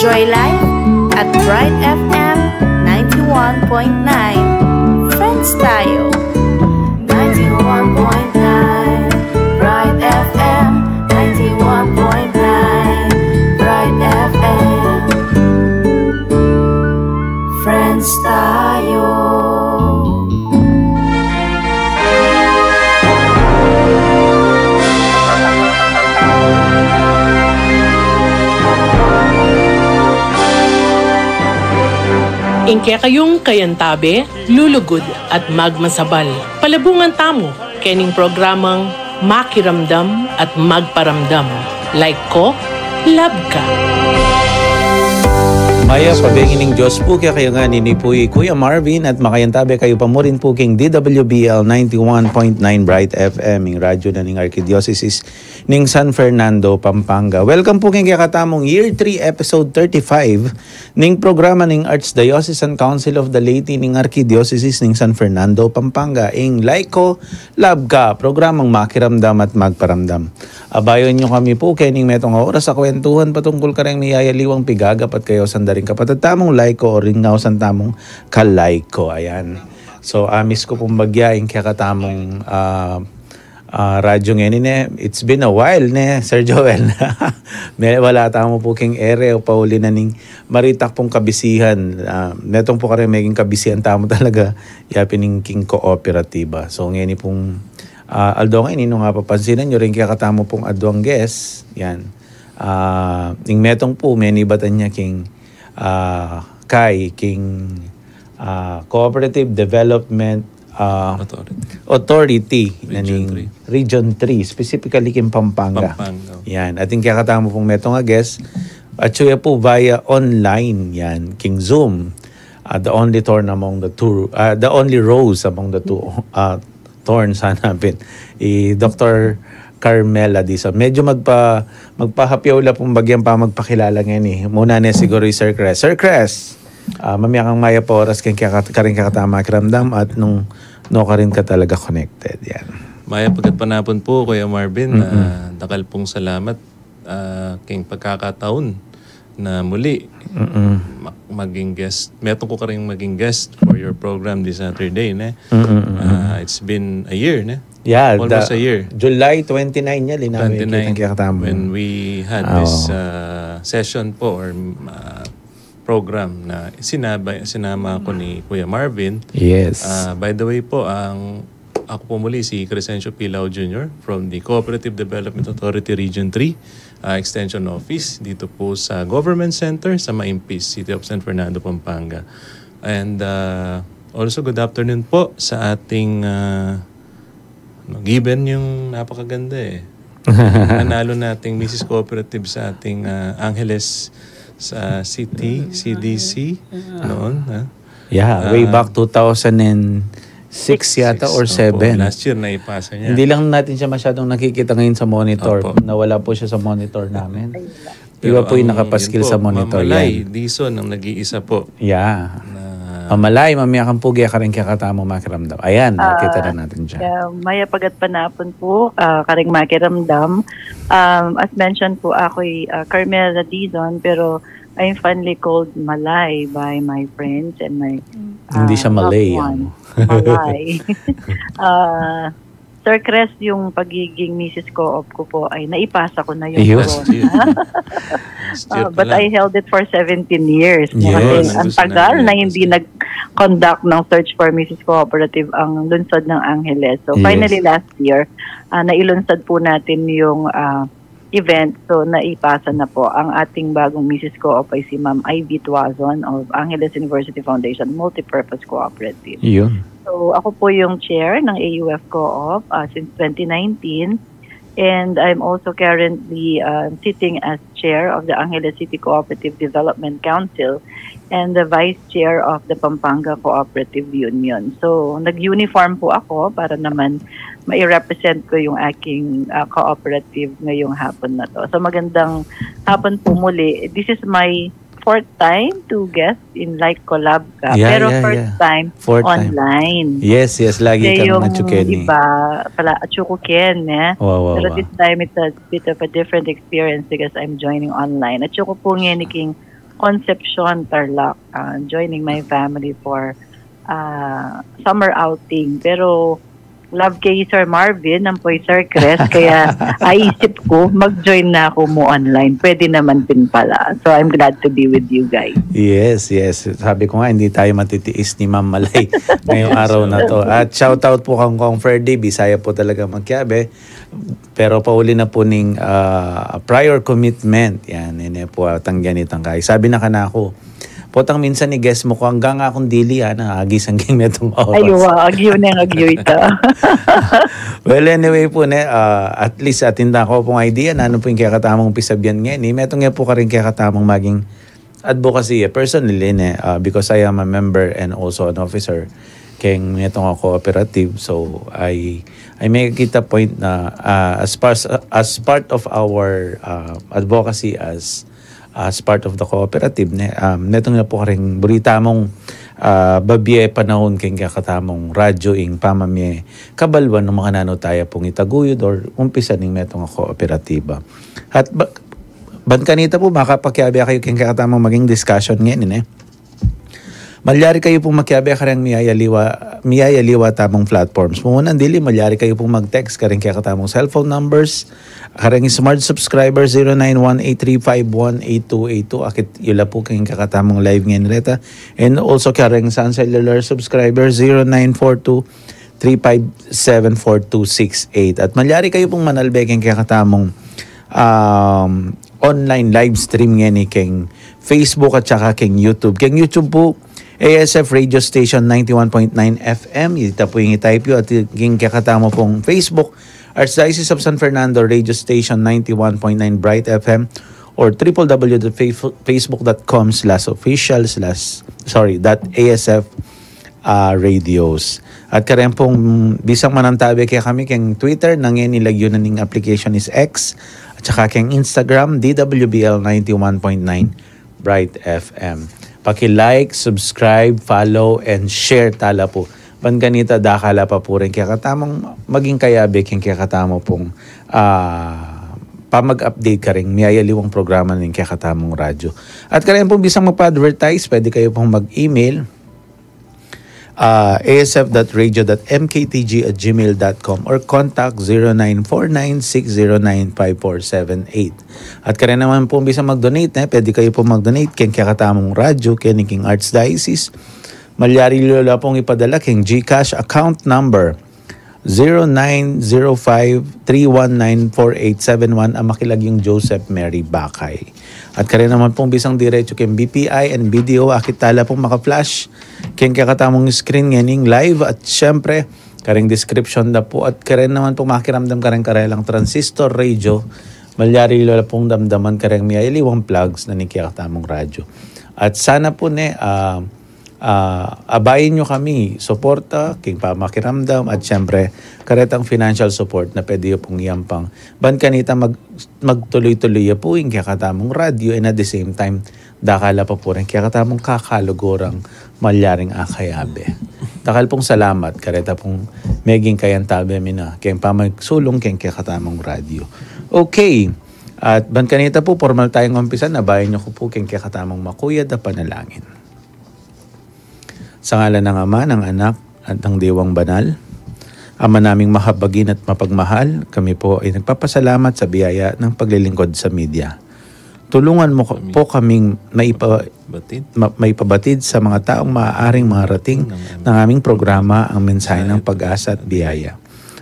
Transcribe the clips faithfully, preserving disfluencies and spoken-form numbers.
Joy Life at Bright F M ninety-one point nine. Friends tayo. Ninety-one point nine Bright F M, ninety-one point nine Bright F M. Friends tayo. Ing kekayung kayantabe, lulugud at magmasabal. Palabungan tamu kening programang Makiramdam at Magparamdam. Like ko, love ka. Mayap a bengi ning Dios pu kekayu ngan. Ini pu i Kuya Marvin at makayantabe kayu pa murin pu king D W B L ninety-one point nine Bright F M, ing radyo na ning Arkidiosesis ning San Fernando, Pampanga. Welcome pu king kekatamung Year three, Episode thirty-five ning programa ning Archdiocesan Council of the Laity ning Arkidiosesis ning San Fernando, Pampanga, ing Like Ko, Love Ka, programang makiramdam at magparamdam. Abayan yu kami pu kening metung a oras a kwentuhan patungkul kareng miyayaliwang pigagapat kayu sandaring kapatad tamung Like Ko o ring nausan tamung ka-Like Ko. Ayan. So, a-miss ku pung bagya ing kekatamung, ah, ah, radyo ngeni ne. It's been a while ne, Sir Joel. Me, wala tamu pu king ere o pauli na ning maritak pung kabisihan. Ah, metung pu kareng meging kabisihan tamu talaga yapin ing king kooperatiba. So, ngeni pung, ah, aldo ngeni, nung apapansinan yu ring kekatamu pung aduang guest, yan. Ah, ing metung pu, menibatan ya king, ah, kay, king, ah, Cooperative Development, ah, Authority. Authority na Region ning three. Region three, specifically king Pampanga. Pampanga. Yan. At ing kekatamu pung metung a guest, atyu ya pu via online yan, king Zoom. Ah, the only thorn among the two, ah, the only rose among the two, ah, thorns, hanapin. I Doktor Carmela Dizon. Medyo magpa-, magpahapyaw la pung bagyang pamagpakilala ngeni. Muna ne siguru i Sir Cres. Sir Cres, ah, mamye kang mayap a oras keng keka-, karing kekatamung Makiramdam at nung nukarin ka talaga connected. Yan. Mayap a gatpanapun pu, Kuya Marvin. Mm-mm. Ah, dakal pung salamat, ah, keng pagkakataun na muli, mm-mm, ma-, maging guest. Metung ku karing maging guest for your program this Saturday, ne? Mm-mm. Ah, it's been a year, ne? Yeah, almost the a year. July twenty-nine ya, linawin twenty-nine, kitang kekatamu. When we had this, ah, session po or, ah, program na sinabay, sinama ko ni Kuya Marvin. Yes. Ah, by the way po, ang Ako po muli si Crescencio Pilao Junior from the Cooperative Development Authority Region three, ah, Extension Office, dito po sa Government Center sa Maimpis, City of San Fernando, Pampanga. And, ah, also, good afternoon po sa ating, ah, ano, given yung napakaganda eh. Nanalo nating Missus Cooperative sa ating, ah, Angeles sa City, C D C noon, ah. Yeah, way back two thousand and six yata or seven. Last year, naipasa niya. Hindi lang natin siya masyadong nakikita ngayon sa monitor. Opo. Nawala po siya sa monitor namin. Iba po yung nakapaskil sa monitor yan. Mamalay, Dizon ang nag-iisa po. Yeah. Mamalay, mamiyakan po, gaya karing kekatamu Makiramdam. Ayan, nakita na natin siya. Mayap a gatpanapun po, ah, karing Makiramdam. Um, as mentioned po, ako'y, ah, Carmela Dizon, pero I'm fondly called Malay by my friends and my, ah, loved ones. Hindi siya Malay, ano? Malay. Ah, Sir Cres, yung pagiging Missus Co-op ko po ay naipasa ko na yung corona. Last year. Last year pa lang. Ah, but I held it for seventeen years. Yes. Kasi ang tagal na hindi nag-conduct ng Search for Missus Cooperative ang lungsod ng Angeles. So, finally, last year, ah, nailunsad po natin yung, ah, event. So, naipasa na po. Ang ating bagong Missus Co-op ay si Ma'am Ivy Tuazon of Angeles University Foundation Multipurpose Cooperative. Yun. So, ako po yung chair ng A U F Co-op, ah, since twenty nineteen. And I'm also currently, ah, sitting as chair of the Angeles City Cooperative Development Council and the vice chair of the Pampanga Cooperative Union. So, nag-uniform po ako para naman mai-represent ko yung aking, ah, cooperative ngayong hapon na 'to. So, magandang hapon po muli. This is my fourth time to guest in Like Ko Love Ka. Yeah, pero yeah, first time online. Yes, yes, lagi kang atyu keni. Kasi yung iba, pala, atyu ku keni, eh. Pero this time, it's a bit of a different experience because I'm joining online. Atyu ku po ngeni king Concepcion, Tarlac, ah, joining my family for, ah, summer outing. Pero love kay Sir Marvin, ampo i Sir Chris, kaya aisip ku, mag-join na ku mu online. Pwede naman pin pala. So, I'm glad to be with you guys. Yes, yes. Sabi ko nga, hindi tayo matitiis ni Ma'am Malay ngayong araw na to. At shout out po kang Kong Ferdy, Bisaya po talaga magkiabe. Pero pauli na po ning, ah, prior commitment. Yan, ini po, ah, tanggian itang kay. Sabi na kanaku, potang minsan i-guess mu ku, anggang akung dili, ah, nang agisang king metong oras. Ay, wa, agyu na yung agyu ita. Well, anyway po, ne, ah, at least atin da ku pung idea na nanu pu ing kekatamung pisabian ngeni. Metung ya pu karing kekatamung maging advocacy, eh, personally, ne, ah, because I am a member and also an officer keng metung a cooperative. So, I, I make it a point na, ah, as part, as part of our, ah, advocacy as as part of the cooperative, ne, um, netung na pu karing buri tamung, ah, babie panahun keng kekatamung radyo ing pamamie kabalwan nung makananu taya pung itaguyud or umpisa ning metung a kooperatiba. At ba, ban kanita pu, makapakiabe kayu keng kekatamung maging discussion ngeni, ne. Malyari kayu pung makiabe kareng miyayaliwa, miyayaliwa tamung platforms. Muna dili, malyari kayu pung mag-text kareng kekatamung cellphone numbers. Kareng Smart subscriber, zero nine one eight three five one eight two eight two. Akit yu la pu keng kekatamung live ngeni reta. And also kareng Sun Cellular subscriber, zero nine four two three five seven four two six eight. At malyari kayu pung manalbe keng kekatamung, um, online live stream ngeni keng Facebook at saka keng YouTube. Keng YouTube pu, A S F Radio Station ninety-one point nine F M. Ita pu ing i-type yu. At keng kekatamu pung Facebook, Archdiocese of San Fernando Radio Station ninety-one point nine Bright F M or triple W dot facebook dot com slash official slash, sorry, dot A S F, ah, radios. At kareng pung bisang manantabe kekami keng Twitter, nang ngeni lagyu na ning application is X, at saka keng Instagram, D W B L ninety-one point nine Bright F M. Paki-like, subscribe, follow, and share tala pu. Ban kanita, dakal la pa pu ring kekatamung maging kayabe keng kekatamu pung, ah, pamag-update karing miyayaliwang programa ning kekatamung radyo. At kareng pung bisang magpa-advertise, pwede kayu pung mag-email, ah, A S F dot radio dot M K T G at gmail dot com or contact zero nine four nine six zero nine five four seven eight. At kareng naman pung bisang mag-donate, ne, pwede kayu pung mag-donate keng kekatamung radyo, keni keng Archdiocese. Malyari yu la pung ipadala keng GCash account number zero nine zero five three one nine four eight seven one, a makilagyung Joseph Mary Bakay. At kareng naman pung bisang diretso keng B P I and B D O, akit tala pung maka-flash keng kekatamung screen ngening live. At siyempre, kareng description da pu, at kareng naman pung makiramdam kareng karelang transistor radio, malyari yu la pung damdaman kareng miyayaliwang plugs na ning kekatamung radyo. At sana pu, ne, ah, ah, abayan yu kami suporta keng pamakiramdam at siyempre karetang financial support na pwede yu pung iyampang ban kanita mag-, magtuloy-tuloy ya pu ing kekatamung radyo, and at the same time, dakal la pa pu ring kekatamung kakalugurang malyaring akayabe. Dakal pung salamat kareta pung meging kayantabe mi na keng pamagsulung keng kekatamung radyo. Okay. At ban kanita pu, pormal tayung umpisa, abayan yu ku pu keng kekatamung makuyad a panalangin. Sa ngalan ng Ama, ng Anak, at ng Diwang Banal. Ama naming mahabagin at mapagmahal, kami po ay nagpapasalamat sa biyaya ng paglilingkod sa media. Tulungan mo ko- po kaming maipa- Batid. ma- maipabatid sa mga taong maaaring marating ng aming programa ang mensahe ng pag-asa at biyaya,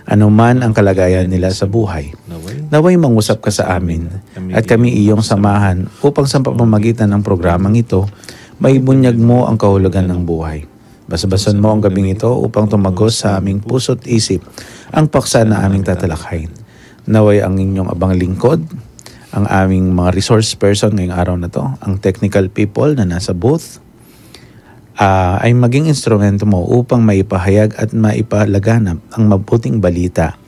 anuman ang kalagayan nila sa buhay. Naway mangusap ka sa amin at kami iyong samahan upang sa pamamagitan ng programang ito, maibunyag mo ang kahulugan ng buhay. Basbasan mo ang gabing ito upang tumagos sa aming puso't isip ang paksa na aming tatalakayin. Naway ang inyong abang lingkod, ang aming mga resource person ngayong araw na to, ang technical people na nasa booth, ah, ay maging instrumento mo upang maipahayag at maipalaganap ang mabuting balita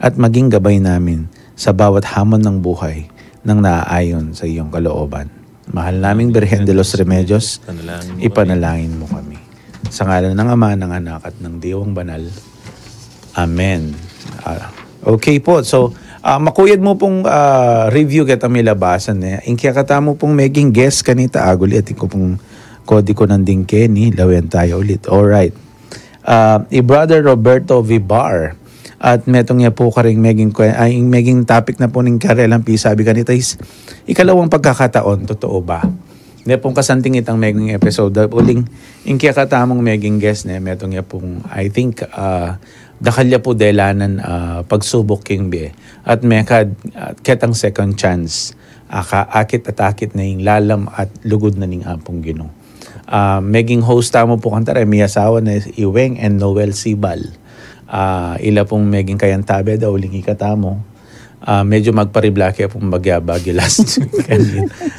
at maging gabay namin sa bawat hamon ng buhay nang naaayon sa iyong kalooban. Mahal naming Birhen de los Remedios, ipanalangin mo kami. Sa ngalan ng Ama, ng Anak, at ng Diwang Banal. Amen. Ah, okay po. So, Ah, makuyad mu pung, ah, review ketang milabasan, e. Ing kekatamu pung meging guest kanita, aguli, atin ku pung kodi ku nandin keni, lawen taya ulit. Alright. Ah, i Brother Roberto Vibar. At metung ya pu karing meging kwe-, ay, ing meging topic na pu ning karelang pisabi kanita is ikalawang pagkakataon, totoo ba? Ne pung kasanting itang meging episode, uling ing kekatamung meging guest ne, metung ya pung, I think, ah, dakal ya pu delanan, ah, pagsubuk king bie. At mekad, ah, ketang second chance, aka-, akit at akit na ing lalam at lugud na ning Apung Ginu. Ah, meging host tamu pu kanta, e, miyasawa na i Weng and Noel Sibal. Ah, ila pung meging kayantabe da uling ikatamu. Ah, medyo magparibla ke pung bagya-bagya last week.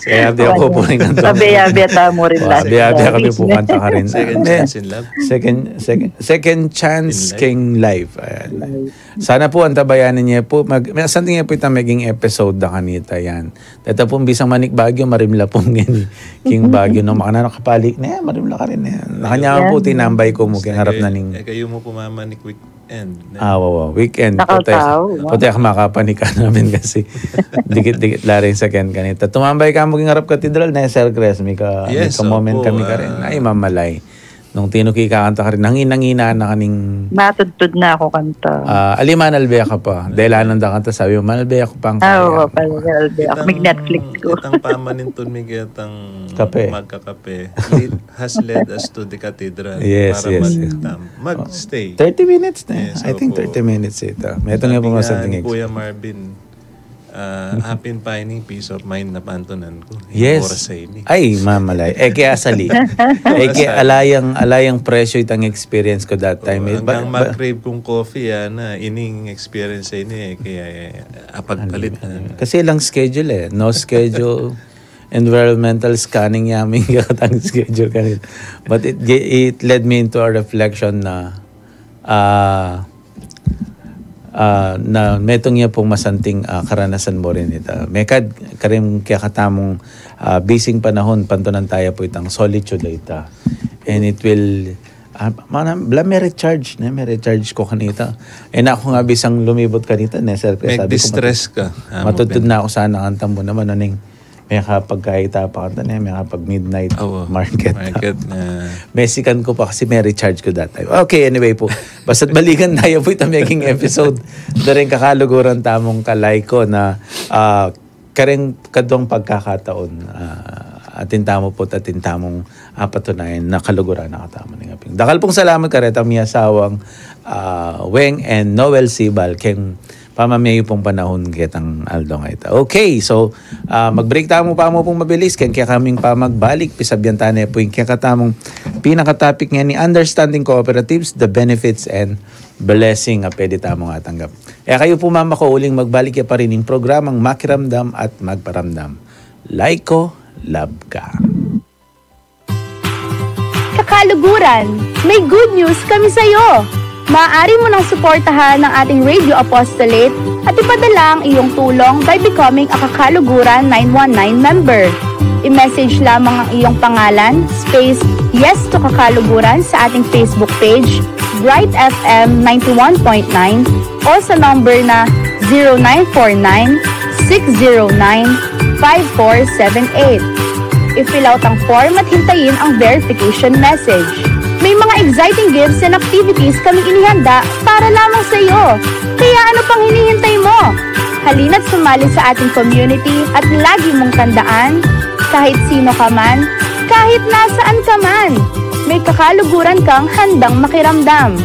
Kaya di aku pu rin kanta. Sabi-sabi tamu rin last week. Sabi-sabi kami pu kanta karin. Second chance in love. Second, second, second chance king life. Ayan. Sana pu antabayanan ye pu. Mag-, may something ye pu itang meging episode da kanita yan. Deta pung bisang manik Baguio, marimla pung ngeni king Baguio, no, makananu kapali, ne, marimla karin, ne. Nakanyaman pu tinambay ku mu king arap na ning. E, kayu mu pu mamanik weekend, ne? Ah, wa, wa, weekend. Pati, pati aku makapanikan namin kasi dikit-dikit la ring sakyan kanita. Tumambay ka mu king arap katedral, ne, Sir Chris, mika, mika moment kami karin. Ay, mamalay. Nung tinuki ka kanta karin, nangina-ngina na kaning matudtud na aku kanta. Ah, ali, manalbe ka pa. Delanan da kanta, sabi mu, manalbe aku pa. Ah, oo, manalbe aku. Mig-Netflix ku. Itang pamanintun mi ketang kape, magkakape, lead, has led us to the cathedral. Yes, para yes, yes. Magstay. Thirty minutes na. Yes, I think opo. Thirty minutes ita. Metung ya pu nga something ni Kuya Marvin, ah, apin pa ini peace of mind na pantunan ku. Yes. Oras ini. Ay, mamalay. E, kaya sali. E, kaya alayang, alayang presyo itang experience ku that time. Hanggang mag-crave kung coffee, ah, na ining experience ini, e, kaya, e, apagpalit na. Kasi ilang schedule, e. No schedule. Environmental scanning ya mi, katang schedule kanita. But it, it led me into a reflection na, ah, ah, na metung ya pung masanting, ah, karanasan mu rin ita. Mekad karing kekatamung, ah, bising panahun, pantunan taya pu itang solitude a ita. And it will, ah, mana, bala me-recharge, ne, me-recharge ku kanita. E, na aku nga bisang lumibut kanita, ne, Sir Chris, sabi ku, matudtud na aku sana kanta mu naman, uling mekapagkaita pa kanta, ne, mekapag-midnight market. Mesikan ku pa kasi me-recharge ku that time. Okay, anyway pu. Basta't balikan taya pu itang meging episode da ring kakaluguran tamung kalaiko na, ah, karing kaduang pagkakataon, ah, atin tamu pu't atin tamung, ah, patunayan na kaluguran na katamu ning aping. Dakal pung salamat karetang miyasawang, ah, Weng and Noel Sibal keng pamamie yu pung panahun ketang aldo a ita. Okay, so, ah, mag-break tamu pamu pung mabilis, keng kekaming pamagbalik, pisabyan ta ne pu ing kekatamung pinaka-topic ngeni, understanding cooperatives, the benefits and blessing a pwede tamung atanggap. E kayu pu mamako, uling magbalik ya pa rin ing programang Makiramdam at Magparamdam. Like ko, love ka. Kakaluguran, may good news kami sa'yo! Maaari mo nang suportahan ang ating Radio Apostolate at ipadala ang iyong tulong by becoming a Kakaluguran nine one nine member. I-message lamang ang iyong pangalan, space, yes to Kakaluguran sa ating Facebook page, Bright F M ninety-one point nine, o sa number na zero nine four nine, six zero nine, five four seven eight. I-fill out ang form at hintayin ang verification message. May mga exciting gifts and activities kaming inihanda para lamang sa iyo. Kaya ano pang hinihintay mo? Halina't sumali sa ating community at lagi mong tandaan, kahit sino ka man, kahit nasaan ka man, may Kakaluguran kang handang makiramdam.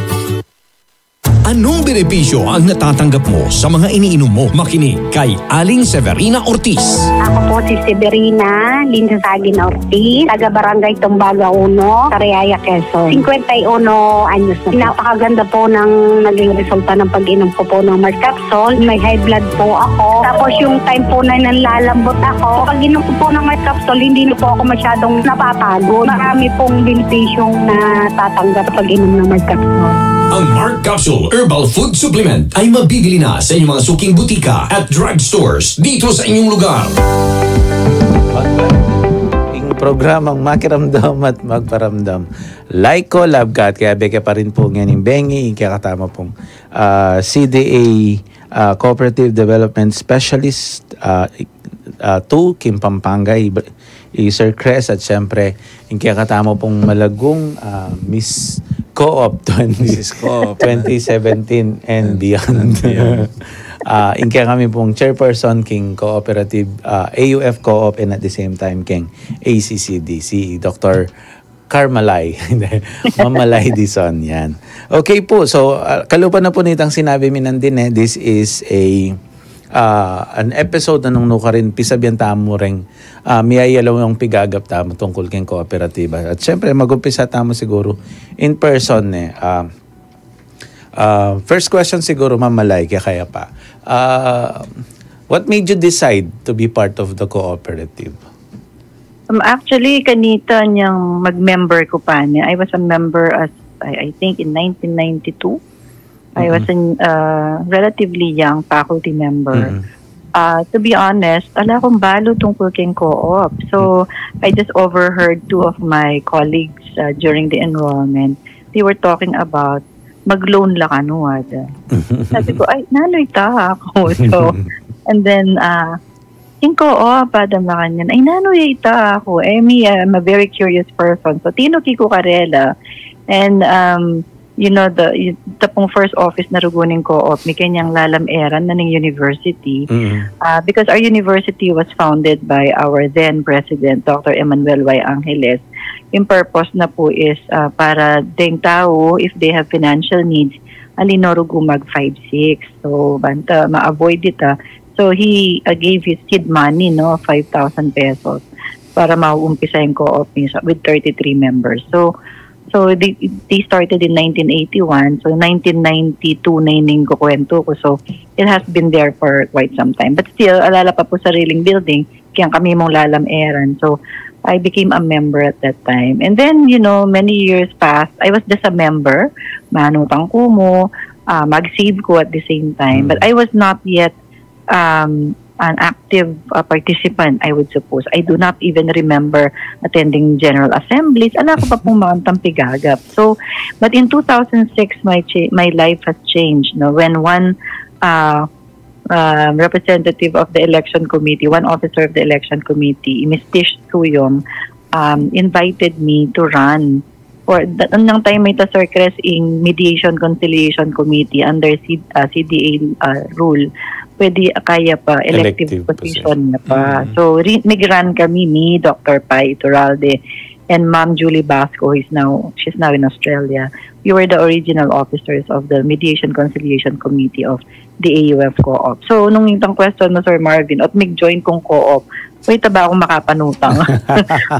Anong benepisyo ang natatanggap mo sa mga iniinom mo? Makinig kay Aling Severina Ortiz. Ako po si Severina Linsasagin Ortiz, taga Barangay Tumbaga uno, Sariaya, Quezon. Singkwenta y uno anyos na po. Napakaganda po ng naging resulta ng pag-inom ko po ng Mart Capsule. May high blood po ako. Tapos yung time po na nanlalambot ako, pag-inom ko po ng Mart Capsule, hindi na po ako masyadong napapagod. Marami pong benepisyong natatanggap pag-inom ng Mart Capsule. Ang Mart Capsule Herbal Food Supplement ay mabibili na sa inyong mga suking butika at drugstores dito sa inyong lugar. Ing programang Makiramdam at Magparamdam. Like ko, love ka, at kaya beke pa rin po ngening bengi, ing kekatamu pong, ah, C D A, ah, Cooperative Development Specialist, ah, i-, ah, two, king Pampanga, i, i Sir Chris, at siyempre, ing kekatamu pong malagung, ah, Miss Co-op twenty, Miss Co-op. Twenty seventeen and beyond. And beyond. Ah, ing kekami pong chairperson king cooperative, ah, A U F Co-op, and at the same time king A C C D, si Doctor Carmalay. Hindi, Mamalay Dizon, yan. Okay po, so, ah, kalupa na po nitang sinabi mi nandin, eh, this is a, ah, an episode na nung nukarin, pisabyan tamu reng, ah, miyayalaw yung pigagap tamu tungkol keng kooperatiba. At syempre, mag-umpisa tamu siguro in person, eh. Ah, ah, first question siguro, Mamalay, kaya kaya pa. Ah, what made you decide to be part of the cooperative? Um, actually, kanita niyang mag-member ku pa ni, I was a member as, I, I think, in nineteen ninety-two. I was Mm-mm. a, uh, relatively young faculty member. Mm-mm. Uh, to be honest, ala kong balu tungkol keng co-op. So, I just overheard two of my colleagues, uh, during the enrollment. They were talking about mag-loan la kanu, ada. Sabi ko, "Ay, nanu ita?" ako. So, and then, uh, ing co-op, ada makanyan. "Ay, nanu ita?" ako. Eh, me, I'm a very curious person. So, tinuki ku karela. And, um, you know, the, y-, ita pung first office na rugu ning co-op, mi kenyang lalam-eran na ning university. Mm. Uh, because our university was founded by our then president, Doctor Emmanuel Y. Angeles. Yung purpose na po is, uh, para ding tao, if they have financial needs, ali no rugu mag five six. So, banta, ma-avoid ita. So, he, uh, gave his seed money, no, five thousand pesos para maumpisa yung co-op niya sa, with thirty-three members. So, so they, they started in nineteen eighty-one. So, nineteen ninety-two na ining kukwento ko. So, it has been there for quite some time. But still, alala pa po sariling building, kaya kami mong lalam-eran. So, I became a member at that time. And then, you know, many years passed. I was just a member. Manutang ku mu, ah, mag-save ku at the same time. Mm. But I was not yet, um, an active, uh, participant, I would suppose. I do not even remember attending general assemblies. Ala ku pa pung makantang pigagap. So, but in two thousand six, my cha-, my life has changed, no? When one, uh, um, representative of the election committee, one officer of the election committee, Miss Tish Suyong, um, invited me to run for the, nang time ita, Sir Chris, ing Mediation Conciliation Committee under C-, uh, C D A, uh, rule. Pwede kaya pa, elective Elective position position. Na pa. Mm. So, re-, nag-run kami ni Doctor Pai Iturralde and Ma'am Julie Basco, who is now, she's now in Australia. We were the original officers of the Mediation Conciliation Committee of the A U F Co-op. So, nung itang question mo, Sir Marvin, at mig-join kung co-op, pwede ba akong makapanutang?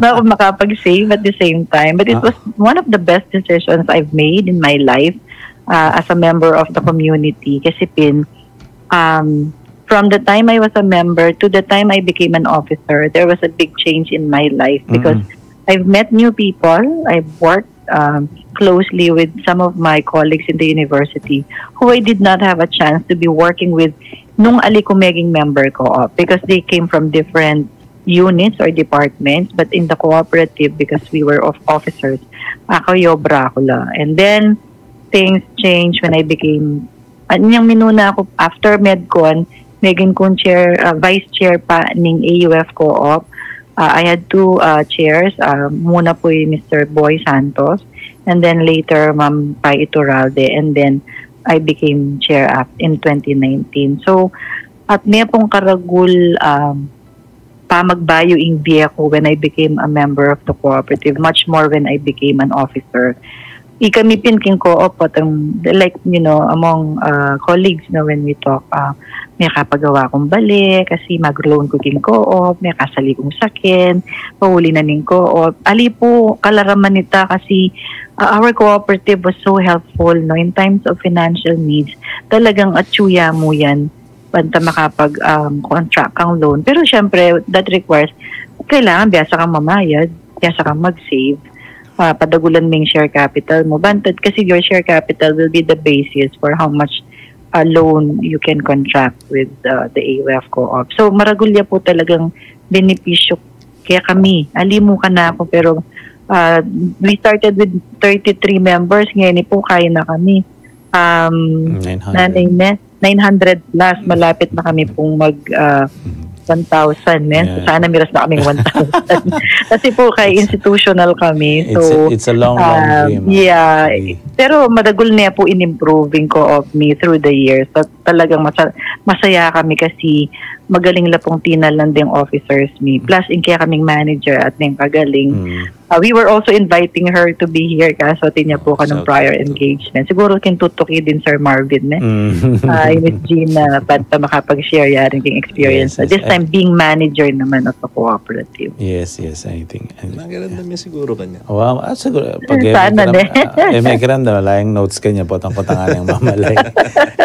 Ba akong makapag-save at the same time? But it Ah. was one of the best decisions I've made in my life, uh, as a member of the community. Kasi pin, um, from the time I was a member to the time I became an officer, there was a big change in my life because Mm-mm. I've met new people. I've worked, um, closely with some of my colleagues in the university who I did not have a chance to be working with nung ali ku meging member co-op because they came from different units or departments, but in the cooperative, because we were of officers, ako yo Bracula. And then, things changed when I became, at niyang minuna ako after MedCon, meging kung chair, uh, vice chair pa ning A U F Co-op. Uh, I had two, uh, chairs. Uh, muna po yung Mister Boy Santos, and then later, Ma'am Pai Iturralde, and then I became chair up in twenty nineteen. So, at may pong karagul, um, pamagbayu ing bie ku when I became a member of the cooperative, much more when I became an officer. Ikami pin king co-op, at ang, like, you know, among, uh, colleagues na when we talk, uh, may kapagawa kong bale, kasi mag-loan ku king co-op, may kasali kong saken, pauli na ning co-op. Ali po, kalaraman nita kasi, uh, our cooperative was so helpful, no, in times of financial needs. Talagang atsuya mu yan banta makapag, um, contract kang loan. Pero syempre, that requires, kailangan biyasa kang mamayad, biyasa kang mag-save, ah, padagulan mo yung share capital mo. Banta, kasi your share capital will be the basis for how much, ah, loan you can contract with, ah, the A U F Co-op. So, maragul ya po talagang benepisyo kaya kami, ali mu kanaku, pero, ah, we started with thirty-three members, ngeni pu kaya na kami, um, Nine hundred. nanay ne, nine hundred plus, malapit na kami pung mag, ah, one thousand, ne? Yeah. Sana miras na kaming one thousand. Kasi po, kay institutional kami. It's So, a, it's a long, long um, dream, ah. Yeah. Really. Pero madagul na po in improving co-op mi through the years. So, talagang masa- masaya kami kasi magaling la pong tinalan ding officers mi. Plus, in kaya kaming manager at ning kagaling. Mm. Ah, we were also inviting her to be here, kaso atin niya po kanong Shout prior out to engagement. Siguro kin tutuki din, Sir Marvin, ne? Mm. Ah, yung Miss Gina, ba't pa makapag-share yarin king experience Yes, na? yes. This time, being manager naman of a cooperative. Yes, yes, I think. I think. Makiramdam niya siguro kanya. Wow, ah, siguro. Pag Sana, eh, ne? Eh, may kiramdam, wala yung notes kanya, potang-potang nga yung mamalay.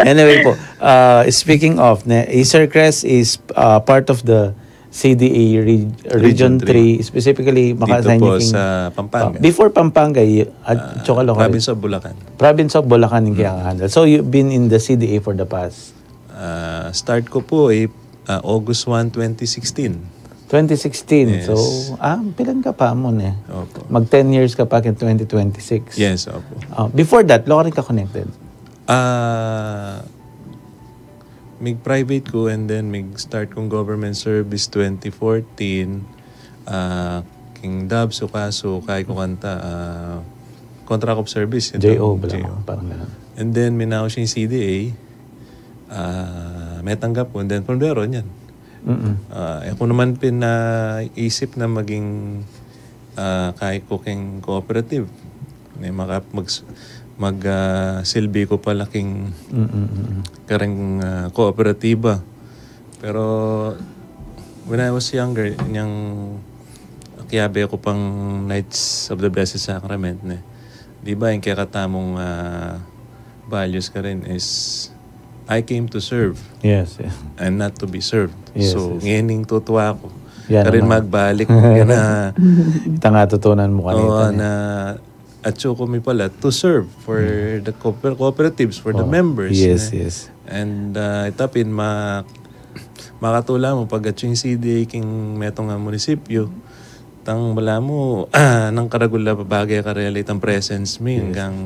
Anyway po, uh, speaking of, ne, eh, Sir Chris is uh, part of the C D A re- Region Region three, specifically, Dito makaassign po niyo king- sa Pampanga. Uh, before Pampanga, y- at Ah, Chocoloco. Province of Bulacan. Province of Bulacan yung kaya handle. So, you've been in the C D A for the past? Ah, start ko po eh, ah, August one, twenty sixteen. twenty sixteen. Yes. So, ah, pilan ka pa mo, ne? Opo. Mag ten years ka pa kin twenty twenty-six. Yes, opo. Ah, before that, lo ka rin ka-connected? Ah, mig-private ko and then mig-start kong government service twenty fourteen. Ah, king DABS, kaso kaya ko kanta, ah, contract of service. J O, itong bala J O. Mo, parang ganun. And then, minaw siya yung C D A. Ah, metanggap ko. And then, primero niyan. Mm-mm. Ah, eh, ako naman pinaisip na maging ah, kaya ko king cooperative. May maka, mag, mag ah, silbi ko pala king Mm-mm. kareng ah, kooperatiba. Pero when I was younger, niyang kiyabe ko pang Knights of the Blessed Sacrament, ne. Di ba, yung kaya katamong ah, values ka rin is, "I came to serve Yes, yes. and not to be served." Yes, So, yes. ngening tutuwa ko. Yan Karin naman. magbalik na, Ita nga tutunan mo kanita. Oo, Ne? Na at suko mi pala to serve for the cooper- cooperatives, for the Oh, members. yes, Ne? Yes. And uh, itapin, ma makatula mo pag at yung C D A king metung nga munisipyo, tang wala mo, nang karagul na bagay karela itang presence mi, Yes. Hanggang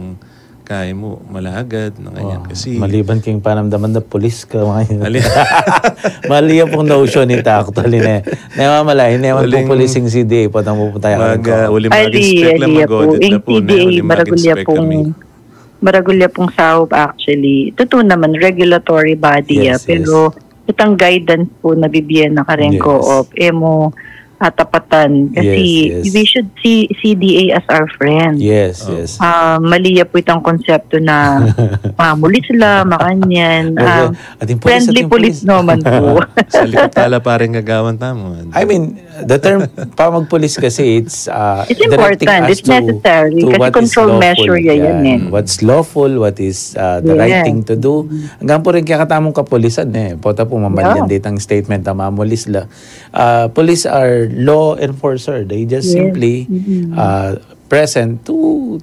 kaya mo malagad, na ganyan. Wow. Kasi, Maliban king panamdaman na pulis ka, mga yun. Ali- Mali yung pong notion nita, actually, ne. Ne, mamalahin, ne, man Uling- pong pulis yung C D A, potang pupunta yan. Mag, uh, uling Ali, mag-inspect lang, ali po. mag-audit Yung na po, C D A, ne? Uling maragul ya mag-inspect kami. Pong, maragul ya pong saup, actually. Totoo naman, regulatory body Yes, ya. Pero itang guidance po na bibigyan na karen Yes. co-op, eh mo, atapatan. Kasi Yes, yes. we should see C D A as our friend. Yes, Oh. Yes. Ah, mali ya po itang konsepto na mamulis la, makanyan. Well, Ah, well, ating pulis, friendly ating police pulis. Naman po. Sa likod tala, parang gagawan tamo. I mean, the term pamagpulis kasi, it's uh, It's directing important. us It's to, necessary. to Kasi what is control lawful. Measure ya yan, eh. What's lawful, what is uh, the right Yes. Thing to do. Hanggang po rin kaya katamong kapulisan, eh. Pota po, mamalyan Yeah. Ditang statement na mamulis la. Uh, police are law enforcer. They just Yes. simply Mm-mm. uh, present to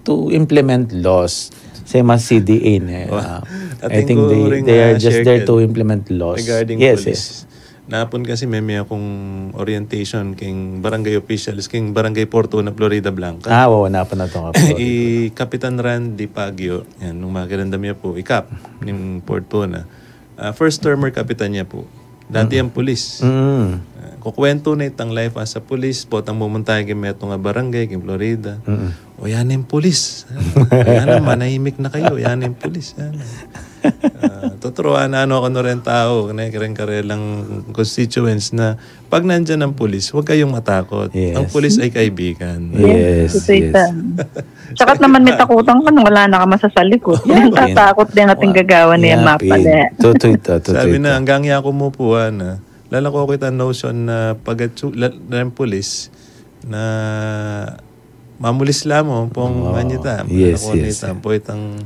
to implement laws. Same as C D A, eh. Wa- Uh, I I think think ko they, rin they nga are just share there ka to implement laws. Regarding Yes, police. Yes. Napun kasi may may akong orientation king barangay officials, king barangay Fortuna, Florida Blanca. Ah, oo, napun na to nga po. I Kapitan Randy Pagyo, yan, nung makiramdam niya po, ikap, ning Fortuna. Ah, first termer kapitan niya po. Dati ang pulis. Mm. Ah, kukwento na itang life as a police, potang mumunta king metung nga barangay, king Florida. Mm. O yan yung pulis. O yan na, manahimik na kayo. Yan yung pulis. Yan. Ah, tuturuan na ano ako na rin tao, na karen karelang constituents na pag nandyan ang pulis, huwag kayong matakot. Yes. Ang pulis ay kaibigan. Yes, Totoo yes. Yan. Tsaka naman may takutan ka nung wala na ka masasalikot. Yung tatakot din ating gagawa niya Yeah, mapala. Tutuy to, tutuy Sabi na, to. Hanggang ya kumupuan na. Lala ko kita notion na pag at su- la- na yung pulis na mamulis lamo pong Wow. manyita. Yes, Ako yes. nita, po itang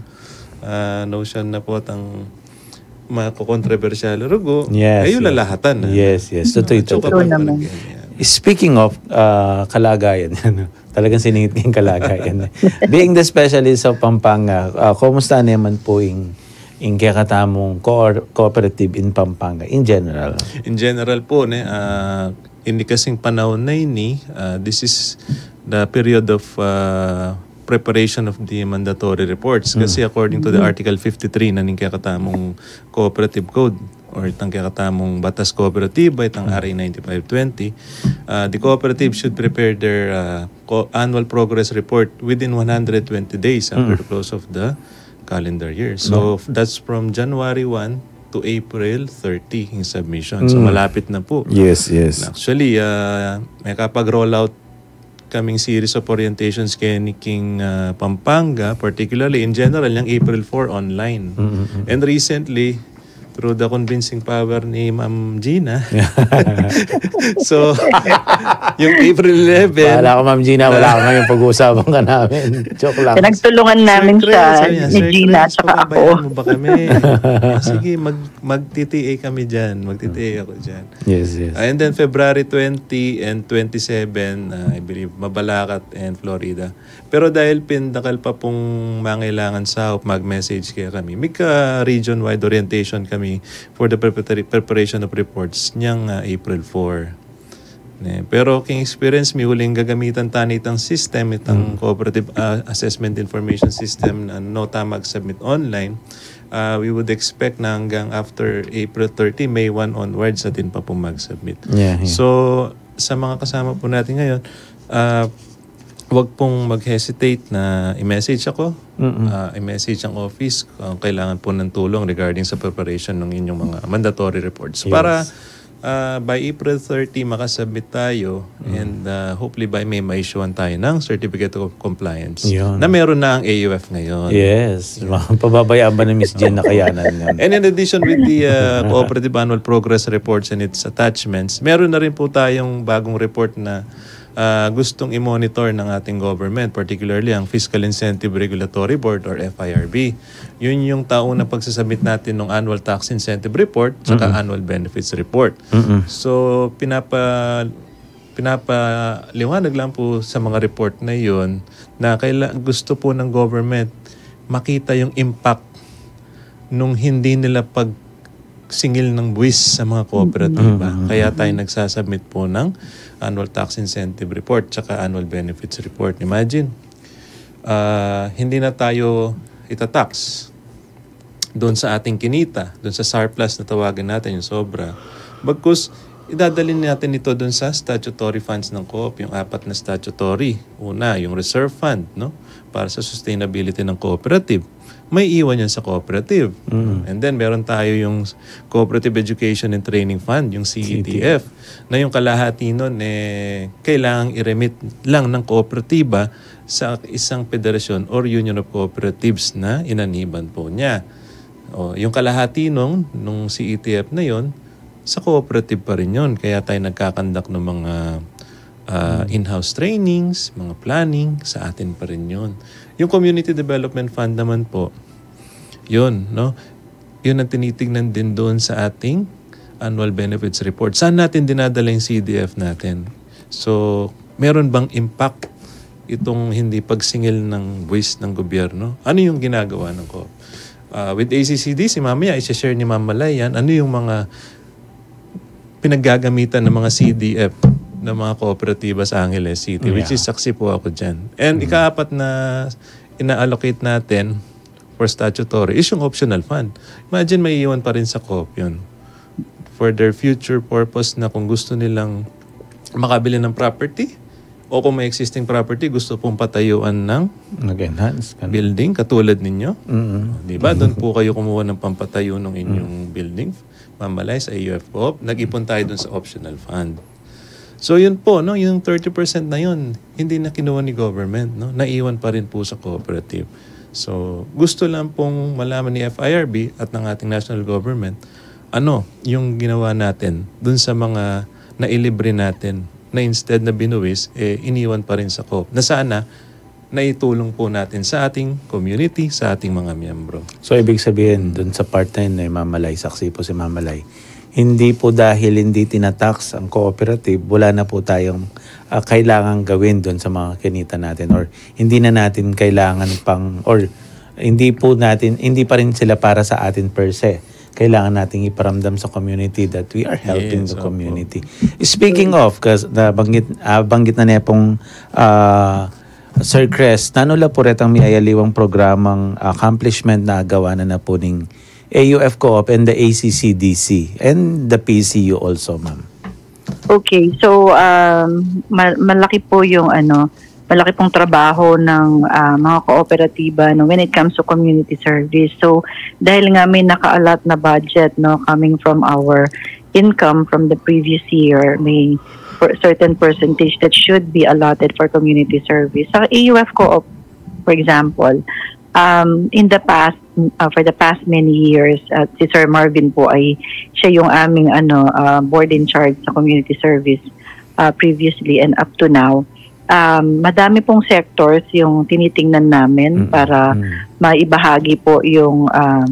ah, notion na po itang makukontrobersyal rugo. Yes, Kayo yes. Lalahatan na. Yes, yes. Tutuy to. At saka True pag- naman. yan. Speaking of uh, kalagayan, ano, talagang siningit ko yung kalagayan. Being the specialist of Pampanga, uh, kumusta naman po yung, yung kekatamong co- cooperative in Pampanga in general? In general po, ne, ah, Ini kasing panahon na ini, ah, this is the period of, ah, preparation of the mandatory reports. Kasi according to the Article fifty-three na ning kekatamung Cooperative Code or itang kekatamung Batas Kooperatiba, itang R A ninety-five twenty, ah, the cooperative should prepare their, ah, co-, annual progress report within one hundred twenty days after the close of the calendar year. So, that's from January one to April thirty yung submission. So, malapit na po. Yes, yes. Actually, ah, may kapag-roll out kaming series of orientations keni king, ah, Pampanga, particularly in general, yung April four online. And recently, through the convincing power ni Ma'am Gina. So, yung April eleven, Wala ka, Ma'am Gina, wala ka ngayon pag-uusapan ka namin. Joke lang. Pinagtulungan namin Sir Chris, siya sabi niya, ni "Sir Gina Chris, tsaka pababayaan ako. mo ba kami?" "Sige, mag, magtitiis kami dyan. Magtitiis ako dyan." Yes, yes. And then February twenty and twenty-seven, ah, I believe, Mabalacat and Florida. Pero dahil pin dakal pa pung mangailangan saup, mag-message kaya kami. May ka region-wide orientation kami for the preparatory, preparation of reports niyang, ah, April four. Ne, pero king experience mi, uling gagamitan tana itang system, itang cooperative, ah, assessment information system na no ta mag-submit online, ah, we would expect na hanggang after April thirty, May one onwards, atin pa pung mag-submit. Yeah, yeah. So, sa mga kasama po natin ngayon, ah, wag pong mag-hesitate na i-message ako, ah, i-message ang office kung kailangan po ng tulong regarding sa preparation ng inyong mga mandatory reports. Para, ah, by April thirty, makasubmit tayo and, ah, hopefully by May, ma-issuean tayo ng Certificate of Compliance Yun. Na meron na ang A U F ngayon. Yes. Pababayaan ba ni Miss Jen na kayanan yan? And in addition with the, uh, Cooperative Annual Progress Reports and its attachments, meron na rin po tayong bagong report na, uh, gustong i-monitor ng ating government, particularly ang Fiscal Incentive Regulatory Board or F I R B. Yun yung taon na pagsasubmit natin ng annual tax incentive report saka annual benefits report. So, pinapa pinapaliwanag lang po sa mga report na yun na kaila-, gusto po ng government makita yung impact nung hindi nila pagsingil ng buwis sa mga kooperatiba. Kaya tayo nagsasubmit po ng annual tax incentive report tsaka annual benefits report. Imagine, ah, hindi na tayo itatax doon sa ating kinita, doon sa surplus na tawagin natin, yung sobra. Bagkus, idadalin natin ito doon sa statutory funds ng co-op, yung apat na statutory. Una, yung reserve fund, no? Para sa sustainability ng cooperative. May iwan yan sa cooperative. And then, meron tayo yung Cooperative Education and Training Fund, yung C E T F, na yung kalahati nun, eh, kailangang i-remit lang ng kooperatiba sa isang federasyon or union of cooperatives na inaniban po niya. O, yung kalahati nung, nung C E T F na yon, sa cooperative pa rin yun. Kaya tayo nagkakandak ng mga, ah, in-house trainings, mga planning, sa atin pa rin yun. Yung Community Development Fund naman po, yun, no? Yun ang tinitignan din doon sa ating annual benefits report. Saan natin dinadala yung C D F natin? So, meron bang impact itong hindi pagsingil ng buwis ng gobyerno? Ano yung ginagawa ng co-op? Ah, with A C C D C, mamaya i-share ni Ma'am Malay yan. Ano yung mga pinaggagamitan ng mga C D F ng mga kooperatiba sa Angeles City, which is saksi po ako dyan. And ikaapat na ina-allocate natin for statutory is yung optional fund. Imagine, may iwan pa rin sa co-op yun for their future purpose na kung gusto nilang makabili ng property o kung may existing property, gusto pong patayuan ng Nag-enhance ka na. Building katulad ninyo. Mm. Di ba? Doon po kayo kumuha ng pampatayo ng inyong building, mamalay sa A U F co-op. Nag-ipon tayo doon sa optional fund. So yun po, no, yung thirty percent na yun, hindi na kinuha ni government, no? Naiwan pa rin po sa cooperative. So gusto lang pong malaman ni F I R B at ng ating national government, ano yung ginawa natin dun sa mga nailibre natin na instead na binuwis, eh, iniwan pa rin sa co-op. Na sana naitulong po natin sa ating community, sa ating mga miyembro. So, ibig sabihin, dun sa part na yun, eh, Mamalay, saksi po si Mamalay, hindi po dahil hindi tinatax ang cooperative, wala na po tayong, ah, kailangang gawin dun sa mga kinita natin, or hindi na natin kailangan pang, or hindi po natin, hindi pa rin sila para sa atin per se. Kailangan nating iparamdam sa community that we are helping Yes, the opo. community. Speaking of, kas nabanggit, ah, banggit na ne pong, ah, Sir Chris, nanu la pu retang miyayaliwang programang accomplishment na agawa na na pu ning A U F Co-op and the A C C D C and the P C U also, ma'am? Okay, so, um, ma-, malaki po yung ano, malaki pong trabaho ng, ah, mga kooperatiba, no, when it comes to community service. So, dahil nga may naka-allot na budget, no, coming from our income from the previous year, may per-, certain percentage that should be allotted for community service. Sa A U F Co-op, for example, um, in the past, uh, for the past many years, at si Sir Marvin po ay siya yung aming ano, uh, board in charge sa community service, uh, previously and up to now. Um, madami pong sectors yung tinitingnan namin Mm, para mm. maibahagi po yung, uh,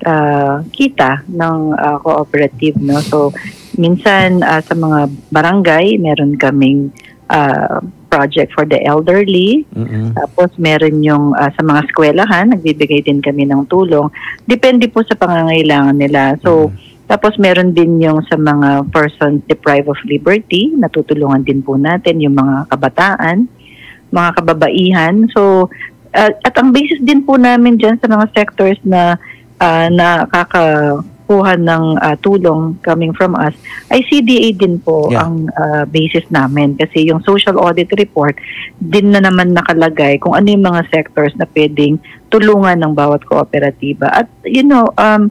uh, kita ng, uh, cooperative, no? So, minsan, uh, sa mga barangay, meron kaming, uh, project for the elderly. Mm-mm. Tapos, meron yung, uh, sa mga eskwelahan, nagbibigay din kami ng tulong. Depende po sa pangangailangan nila. So, Mm. tapos meron din yung sa mga persons deprived of liberty, natutulungan din po natin yung mga kabataan, mga kababaihan. So, ah, at ang basis din po namin dyan sa mga sectors na, ah, nakakakuha ng, ah, tulong coming from us, ay C D A din po Yeah. ang, ah, basis namin. Kasi yung social audit report, din na naman nakalagay kung ano yung mga sectors na pwedeng tulungan ng bawat kooperatiba. At, you know, um,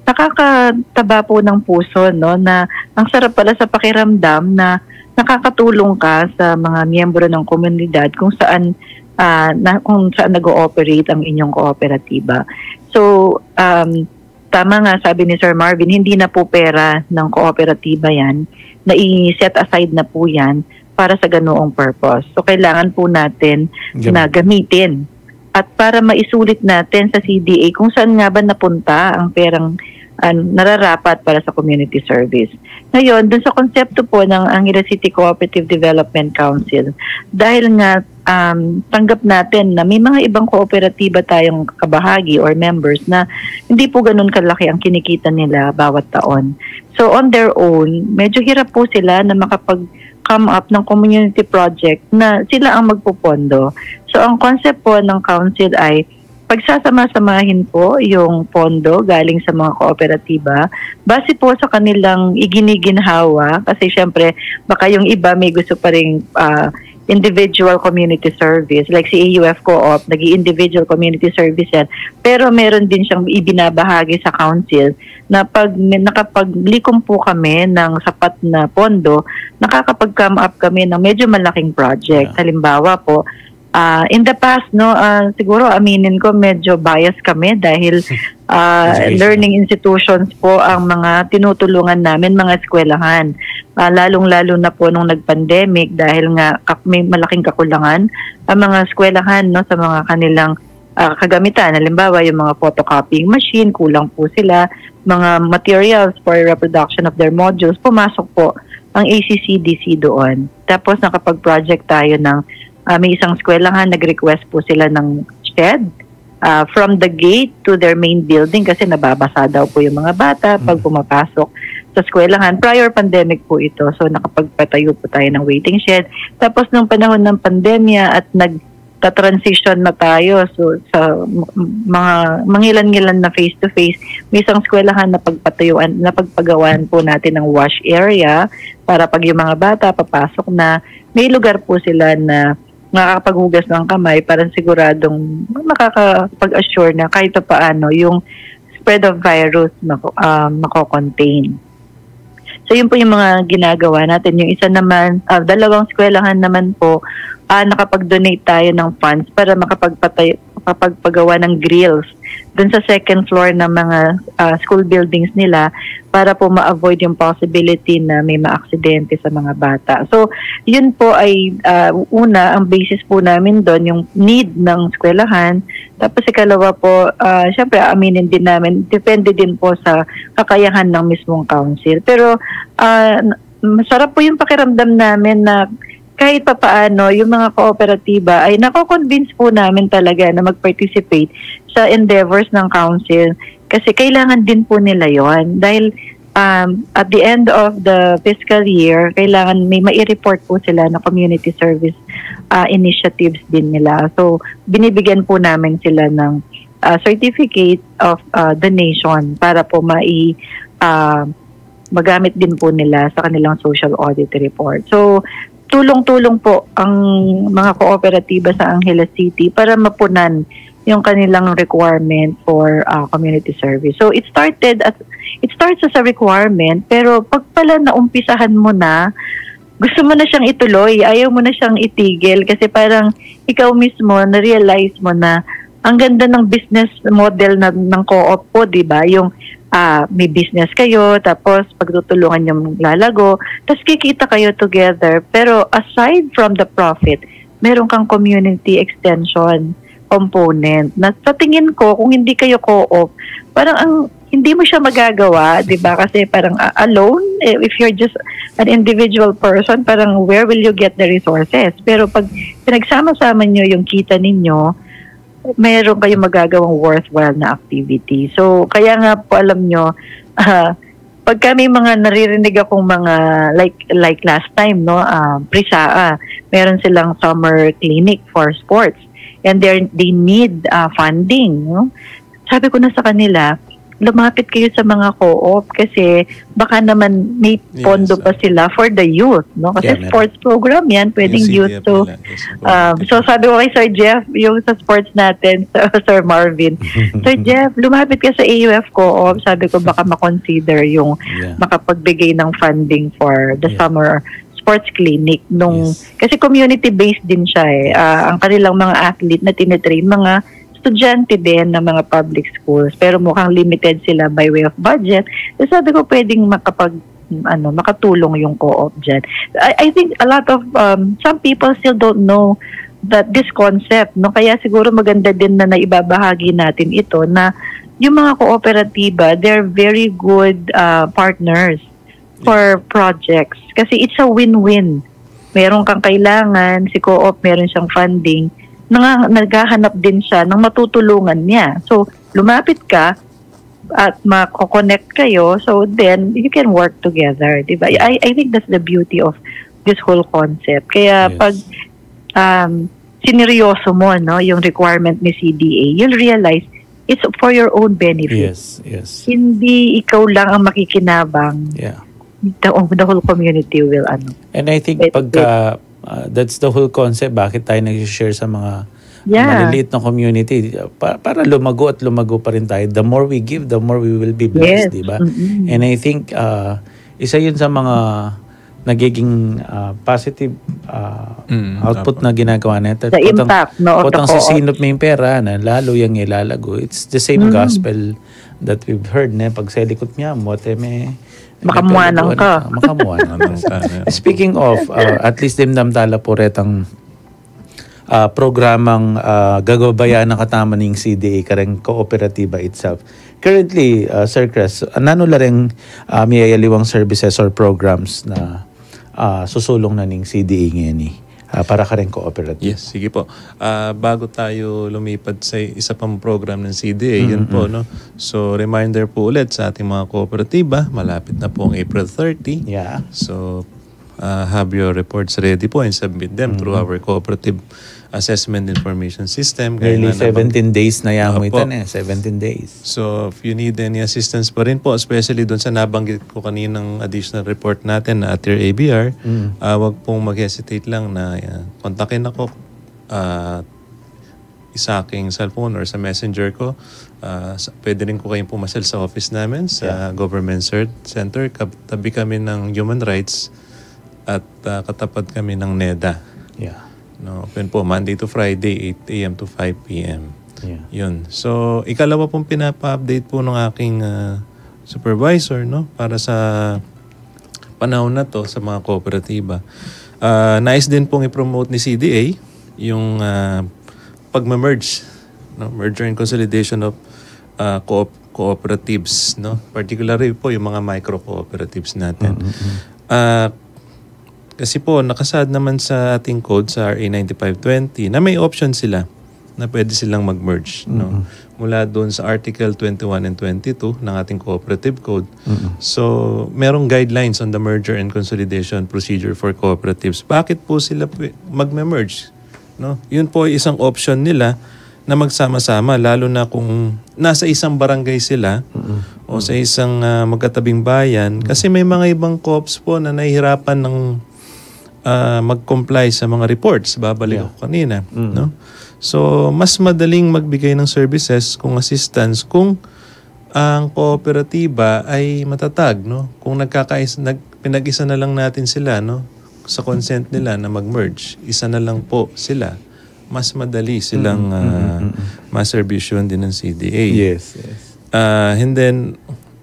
nakakataba po ng puso, no, na ang sarap pala sa pakiramdam na nakakatulong ka sa mga miyembro ng komunidad kung saan, ah, na, kung saan nag-ooperate ang inyong kooperatiba. So, um, tama nga, sabi ni Sir Marvin, hindi na po pera ng kooperatiba yan, na i-set aside na po yan para sa ganoong purpose. So, kailangan po natin Gam- na gamitin at para maisulit natin sa C D A kung saan nga ba napunta ang perang, ah, nararapat para sa community service. Ngayon, dun sa konsepto po ng Angeles City Cooperative Development Council, dahil nga, um, tanggap natin na may mga ibang kooperatiba tayong kabahagi or members na hindi po ganun kalaki ang kinikita nila bawat taon. So, on their own, medyo hirap po sila na makapag-come up ng community project na sila ang magpopondo. So, ang concept po ng council ay pagsasama-samahin po yung pondo galing sa mga kooperatiba base po sa kanilang iginiginhawa. Kasi, syempre, baka yung iba may gusto pa ring, ah, individual community service. Like si A U F Co-op, nag individual community service yan. Pero meron din siyang ibinabahagi sa council na pag may, nakapaglikom po kami ng sapat na pondo, nakakapag-come up kami ng medyo malaking project. Yeah. Halimbawa po, ah, in the past, no, ah, siguro aminin ko, medyo bias kami dahil, ah, Education. learning institutions po ang mga tinutulungan namin, mga eskwelahan. Ah, lalong-lalo na po nung nag-pandemic dahil nga kak-, may malaking kakulangan ang mga eskwelahan, no, sa mga kanilang, ah, kagamitan. Halimbawa, yung mga photocopying machine, kulang po sila, mga materials for reproduction of their modules, pumasok po ang A C C D C doon. Tapos nakapag-project tayo ng, ah, may isang eskwelahan, nag-request po sila ng shed, ah, from the gate to their main building kasi nababasa daw po yung mga bata pag Mm. pumapasok sa eskwelahan. Prior pandemic po ito, so nakapagpatayo po tayo ng waiting shed. Tapos nung panahon ng pandemya at nagta-transition na tayo, so sa m-, mga mangilan-ngilan na face-to-face, may isang eskwelahan na pagpatayuan, na pagpagawaan po natin ng wash area para pag yung mga bata papasok na, may lugar po sila na makakapaghugas ng kamay para siguradong makakapag-assure na kahit papaano yung spread of virus mako-, ah, mako-contain. So, yun po yung mga ginagawa natin. Yung isa naman, ah, dalawang eskwelahan naman po, ah, nakapag-donate tayo ng funds para makapagpatay-, makapagpagawa ng grills dun sa second floor ng mga, ah, school buildings nila para po ma-avoid yung possibility na may maaksidente sa mga bata. So, yun po ay, ah, una, ang basis po namin dun, yung need ng eskwelahan. Tapos ikalawa po, ah, syempre, aaminin din namin, depende din po sa kakayahan ng mismong council. Pero, ah, n-, masarap po yung pakiramdam namin na kahit papaano, yung mga kooperatiba ay nako-convince po namin talaga na mag-participate sa endeavors ng council. Kasi kailangan din po nila yon. Dahil um, at the end of the fiscal year, kailangan may mai-report po sila na community service ah, initiatives din nila. So, binibigyan po namin sila ng ah, certificate of ah, donation para po mai ah, magamit din po nila sa kanilang social audit report. So, tulong-tulong po ang mga kooperatiba sa Angeles City para mapunan yung kanilang requirement for ah, community service. So, it started as it starts as a requirement, pero pag pala naumpisahan mo na, gusto mo na siyang ituloy, ayaw mo na siyang itigil kasi parang ikaw mismo na-realize mo na ang ganda ng business model na, ng co-op po, di ba? Yung ah, may business kayo, tapos pagtutulungan yung lalago, tapos kikita kayo together. Pero aside from the profit, meron kang community extension component na sa tingin ko, kung hindi kayo co-op, parang ang hindi mo siya magagawa, di ba? Kasi parang ah, alone, eh, if you're just an individual person, parang where will you get the resources? Pero pag pinagsama-sama nyo yung kita ninyo, meron kayong magagawang worthwhile na activity. So, kaya nga po, alam nyo, ah, pag kami mga naririnig akong mga, like, like last time, no, ah, Prisaa, meron silang summer clinic for sports. And they they need ah, funding. No? Sabi ko na sa kanila, lumapit kayo sa mga co-op kasi baka naman may pondo pa sila for the youth, no? Kasi sports program yan, pwedeng youth. So, um, so sabi ko kay Sir Jeff, yung sa sports natin, Sir Marvin, Sir Jeff, lumapit ka sa A U F co-op. Sabi ko, baka makonsider yung makapagbigay ng funding for the summer sports clinic nung kasi community-based din siya eh. Ah, ang kanilang mga athlete na tinitrain, mga estudyante din ng mga public schools, pero mukhang limited sila by way of budget. So sabi ko, pwedeng makapag ano, makatulong yung co-op dyan. I, I think a lot of um, some people still don't know that this concept, no? Kaya siguro maganda din na naibabahagi natin ito na yung mga kooperatiba, they're very good uh, partners for projects kasi it's a win-win. Meron kang kailangan, si co-op meron siyang funding, nang, naghahanap din siya ng matutulungan niya. So, lumapit ka at mako-connect kayo, so then you can work together, di ba? I, I think that's the beauty of this whole concept. Kaya pag um, sineryoso mo no, yung requirement ni C D A, you'll realize it's for your own benefit. Yes, yes. Hindi ikaw lang ang makikinabang. Yeah. The, the whole community will ano. And I think pagka uh, that's the whole concept bakit tayo nag-share sa mga Yeah. maliliit na community pa, para lumago at lumago pa rin tayo. The more we give, the more we will be blessed, Yes. di ba? Mm-mm. And I think uh, isa yun sa mga nagiging uh, positive uh, Mm, output apo. Na ginagawa nito. The impact, no, of the Potang co-op. Sisinop mo yung pera, na lalo yung ilalago. It's the same gospel that we've heard. Ne? Pag sa likod niya, mote may Makamuanang ka. Makamuanang Ano ka. sana? Speaking of, uh, at least dimdam tala po retang uh, programang uh, gagabayan na kataman ning C D A kareng kooperatiba itself. Currently, uh, Sir Chris, nanu la reng uh, miyayaliwang services or programs na uh, susulong na ning C D A ngeni uh, para kareng kooperatiba? Yes, sige po. Ah, bago tayo lumipat sa isa pang program ng C D A, yun po, no? So, reminder po ulit sa ating mga kooperatiba, malapit na po ang April thirty. Yeah. So, uh, have your reports ready po and submit them through our cooperative assessment information system. Kaya Nearly nga nabanggit- seventeen days na yamo Opo. Ito na eh. seventeen days. So, if you need any assistance pa rin po, especially doon sa nabanggit ko kaninang additional report natin na at your A B R, ah, wag pong mag-hesitate lang na ah, kontakin ako ah, sa aking cellphone or sa messenger ko. Ah, sa- pwede rin ko kayong pumasal sa office namin sa Government Cert- Center. Katabi kami ng Human Rights at ah, katapat kami ng neda. Yeah. No, open po Monday to Friday, eight a m to five p m. Yeah. Yun. So, ikalawa pong pinapa-update po ng aking ah, supervisor, no, para sa panahon na to sa mga kooperatiba. Ah, nais din pong i-promote ni C D A yung ah, pagme-merge, no, merger and consolidation of ah, coop- cooperatives, no, particularly po yung mga micro cooperatives natin. Ah, Kasi po, nakasaad naman sa ating code, sa R A ninety-five twenty, na may option sila na pwede silang mag-merge, no? Mula doon sa Article twenty-one and twenty-two ng ating Cooperative Code. So, merong guidelines on the merger and consolidation procedure for cooperatives. Bakit po sila pwe-, magme-merge? No? Yun po ay isang option nila na magsama-sama, lalo na kung nasa isang barangay sila o sa isang, ah, magkatabing bayan. Kasi may mga ibang co-ops po na nahihirapan ng, ah, mag-comply sa mga reports. Babalik ako kanina, no? So, mas madaling magbigay ng services kung assistance kung ang kooperatiba ay matatag, no? Kung nagkakais-, nag-, pinag-isa na lang natin sila, no? Sa consent nila na mag-merge, isa na lang po sila. Mas madali silang, ah, maserbisyon din ng C D A. Yes, yes. Ah, and then,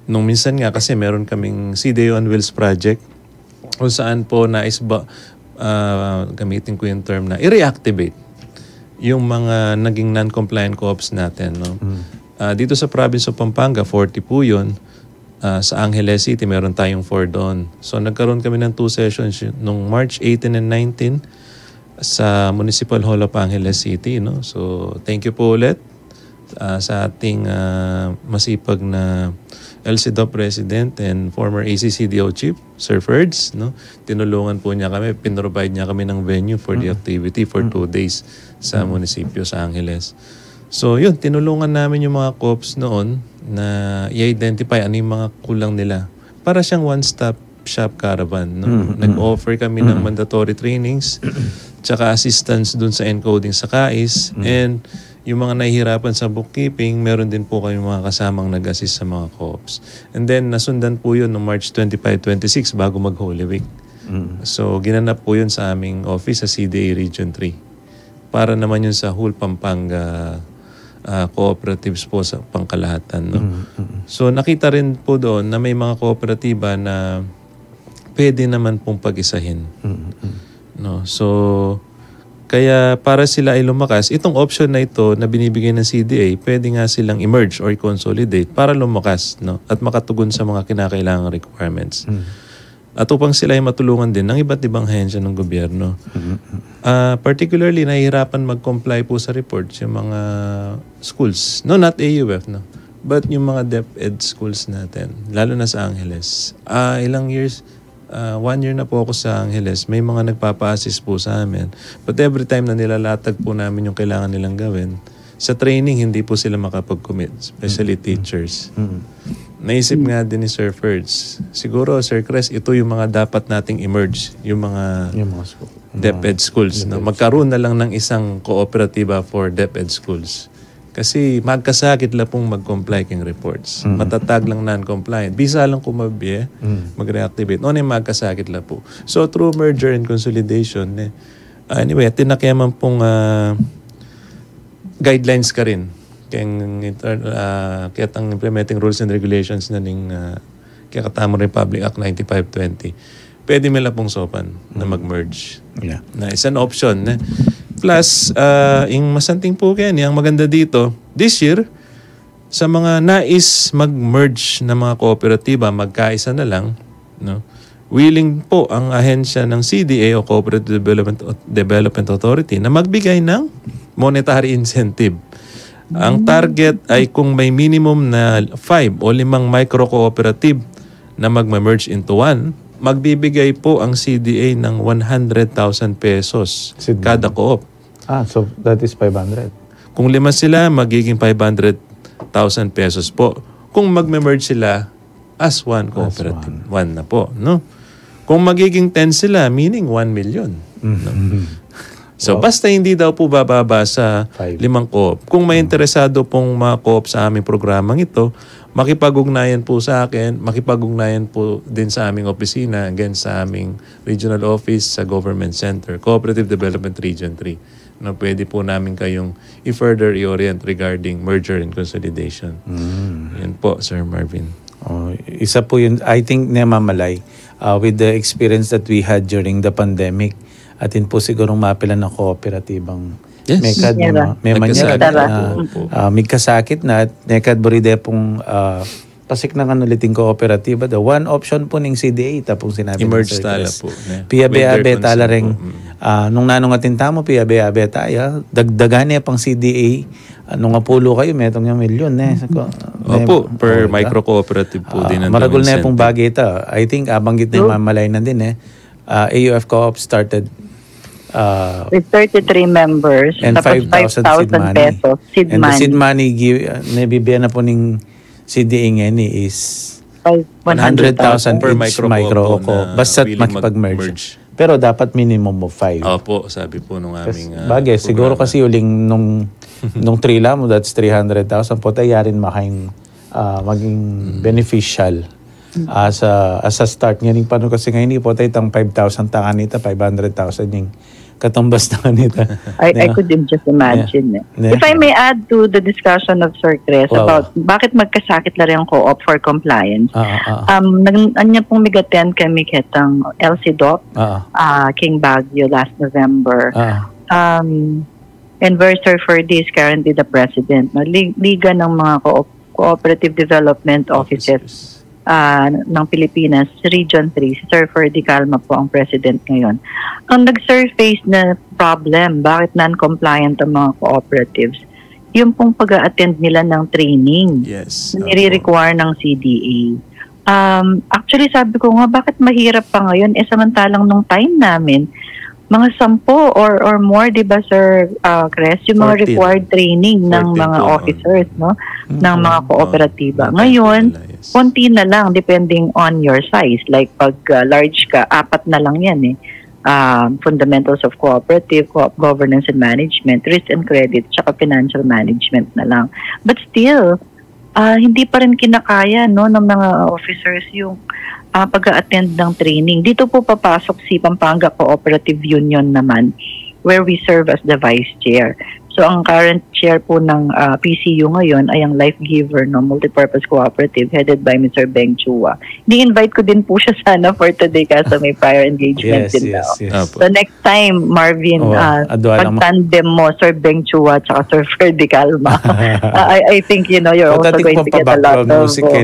nung minsan nga kasi meron kaming C D A on Wheels project kung saan po nais ba, ah, gamitin ko yung term na i-reactivate yung mga naging non-compliant co-ops natin, no? Ah, dito sa province of Pampanga, forty po yun. Ah, sa Angeles City, meron tayong four doon. So, nagkaroon kami ng two sessions y-, nung March eighteen and nineteen sa Municipal Hall of Angeles City, no? So, thank you po ulit, ah, sa ating, ah, masipag na L C D O President and former A C C D O Chief, Sir Ferds, no? Tinulungan po niya kami, pinrovide niya kami ng venue for the activity for two days sa munisipyo sa Angeles. So, yun, tinulungan namin yung mga co-ops noon na i-identify ano yung mga kulang nila. Para siyang one-stop shop caravan, no? Nag-offer kami ng mandatory trainings, tsaka assistance dun sa encoding sa KAIS, and yung mga nahihirapan sa bookkeeping, meron din po kami mga kasamang nag-assist sa mga co-ops. And then, nasundan po yun noong March twenty-five, twenty-six bago mag-Holy Week. So, ginanap po yun sa aming office sa C D A Region three. Para naman yun sa whole Pampanga, ah, cooperatives po sa pangkalahatan, no? So, nakita rin po doon na may mga kooperatiba na pwede naman pong pag-isahin. No? So, kaya para sila ay lumakas, itong option na ito na binibigay ng C D A, pwede nga silang i-merge or i-consolidate para lumakas, no? At makatugon sa mga kinakailangang requirements. At upang sila ay matulungan din ng iba't ibang ahensya ng gobyerno. Ah, particularly, nahihirapan mag-comply po sa reports yung mga schools. No, not A U F, no? But yung mga DepEd schools natin, lalo na sa Angeles. Ah, ilang years, ah, one year na po ako sa Angeles, may mga nagpapa-assist po sa amin. But every time na nilalatag po namin yung kailangan nilang gawin, sa training, hindi po sila makapag-commit, especially teachers. Naisip nga din ni Sir Ferds, siguro, Sir Chris, ito yung mga dapat nating i-merge, yung mga Yung mga school. DepEd schools, no? Magkaroon na lang ng isang kooperatiba for DepEd schools. Kasi magkasakit la pong mag-comply king reports. Matatag lang non-compliant. Bisa lang kumabye, mag-reactivate. Ano yung magkasakit la po? So, through merger and consolidation, eh, anyway, tinakeman pong, ah, guidelines ka rin. Kaya, ah, kaya tang implementing rules and regulations na ning, ah, kaya katamo rin Republic Act ninety-five twenty. Pwede mi la pong sopan na mag-merge. Yeah. Na, it's an option, eh. Plus, ah, ing masanting po kaya, ang maganda dito, this year, sa mga nais mag-merge na mga kooperatiba, magkaisa na lang, no? Willing po ang ahensya ng C D A o Cooperative Development, Development Authority na magbigay ng monetary incentive. Ang target ay kung may minimum na five o limang micro cooperative na magme-merge into one, magbibigay po ang C D A ng one hundred thousand pesos Sige. Kada co-op. Ah, so that is five hundred. Kung lima sila, magiging five hundred thousand pesos po. Kung magme-merge sila as one cooperative, one na po, no? Kung magiging ten sila, meaning one million. So, basta hindi daw po bababa sa Five. Limang co-op. Kung may interesado pong mga co-op sa aming programang ito, makipag-ugnayan po sa akin, makipag-ugnayan po din sa aming opisina, again, sa aming regional office sa Government Center, Cooperative Development Region three, na pwede po namin kayong i-further i-orient regarding merger and consolidation. Yan po, Sir Marvin. Oh, isa po yun, I think, ne, Ma'am Malay, uh, with the experience that we had during the pandemic, atin po sigurong mapilan na kooperatibang Yes. mekad, Yeah. no? May Nagkasakit manyag na na, po. ah, migkasakit na, at nekad buri de pong, ah, Pasiknangan ulit ing kooperatiba. The one option po ning C D A, ita pong sinabi ng I-merge Sir tala Chris po, ne? Piyabe-abe tala ring, ah, nung nanung atin tamu, piyabe-abe taya, dagdagan ne pang C D A, ah, nung apulu kayu, metung yang milyon, ne? Sa ko, opo, per micro cooperative po din ang maragul ne pong bagay ta. I think, abanggit na yung mamalay na din, eh. Ah, A U F Co-op started, ah, with thirty-three members, and tapos five thousand seed money. Pesos, seed money. And the seed money, gi-, ah, nabibigyan na po ning C D A ngayon is one hundred thousand per micro coop. Basta't makipag-merge. Pero dapat minimum of five. Opo, sabi po nung aming, ah, bagay, siguro kasi uling nung, nung three lang, that's three hundred thousand po, tayo rin makaing, ah, maging beneficial. As a, as a start, ngayon pa kasi ngayon, ipo tayo itang five thousand ta kanita, five hundred thousand yung katumbas na kanita. I, I could just imagine, eh. If I may add to the discussion of Sir Chris about bakit magkasakit la rin ang co-op for compliance. Ah, ah, ah. Um, nag-, anya pong mig-attend kami ketang L C doc, ah, king Baguio last November. Ah. Um, and where Sir Ferdy is currently the president, no? Li-, Liga ng mga co-, Cooperative Development Offices, ah, ng Pilipinas, Region three, si Sir Ferdy Calma po ang president ngayon. Ang nag-surface na problem, bakit non-compliant ang mga cooperatives, yung pong pag-a-attend nila ng training na nire-require ng C D A. Um, actually, sabi ko nga, bakit mahirap pa ngayon? Eh, samantalang nung time namin, mga sampu or, or more, di ba, Sir, ah, Chris, yung mga required training ng mga officers, no? Ng mga kooperatiba. Ngayon, konti na lang, depending on your size. Like, pag, ah, large ka, apat na lang yan, eh. Ah, fundamentals of cooperative, co-op governance and management, risk and credit, tsaka financial management na lang. But still, ah, hindi pa rin kinakaya, no, ng mga officers yung, ah, pag-a-attend ng training. Dito po papasok si Pampanga Cooperative Union naman, where we serve as the vice chair. So, ang current chair po ng, ah, P C U ngayon ay ang Life Giver, no, Multipurpose Cooperative, headed by Mister Beng Chua. Ni-invite ko din po siya sana for today, kaso may prior engagement din daw. So, next time, Marvin, ah, pag-tandem mo, Sir Beng Chua tsaka Sir Ferdy Calma. Ah, I, I think, you know, you're also going to get a lot of, uh,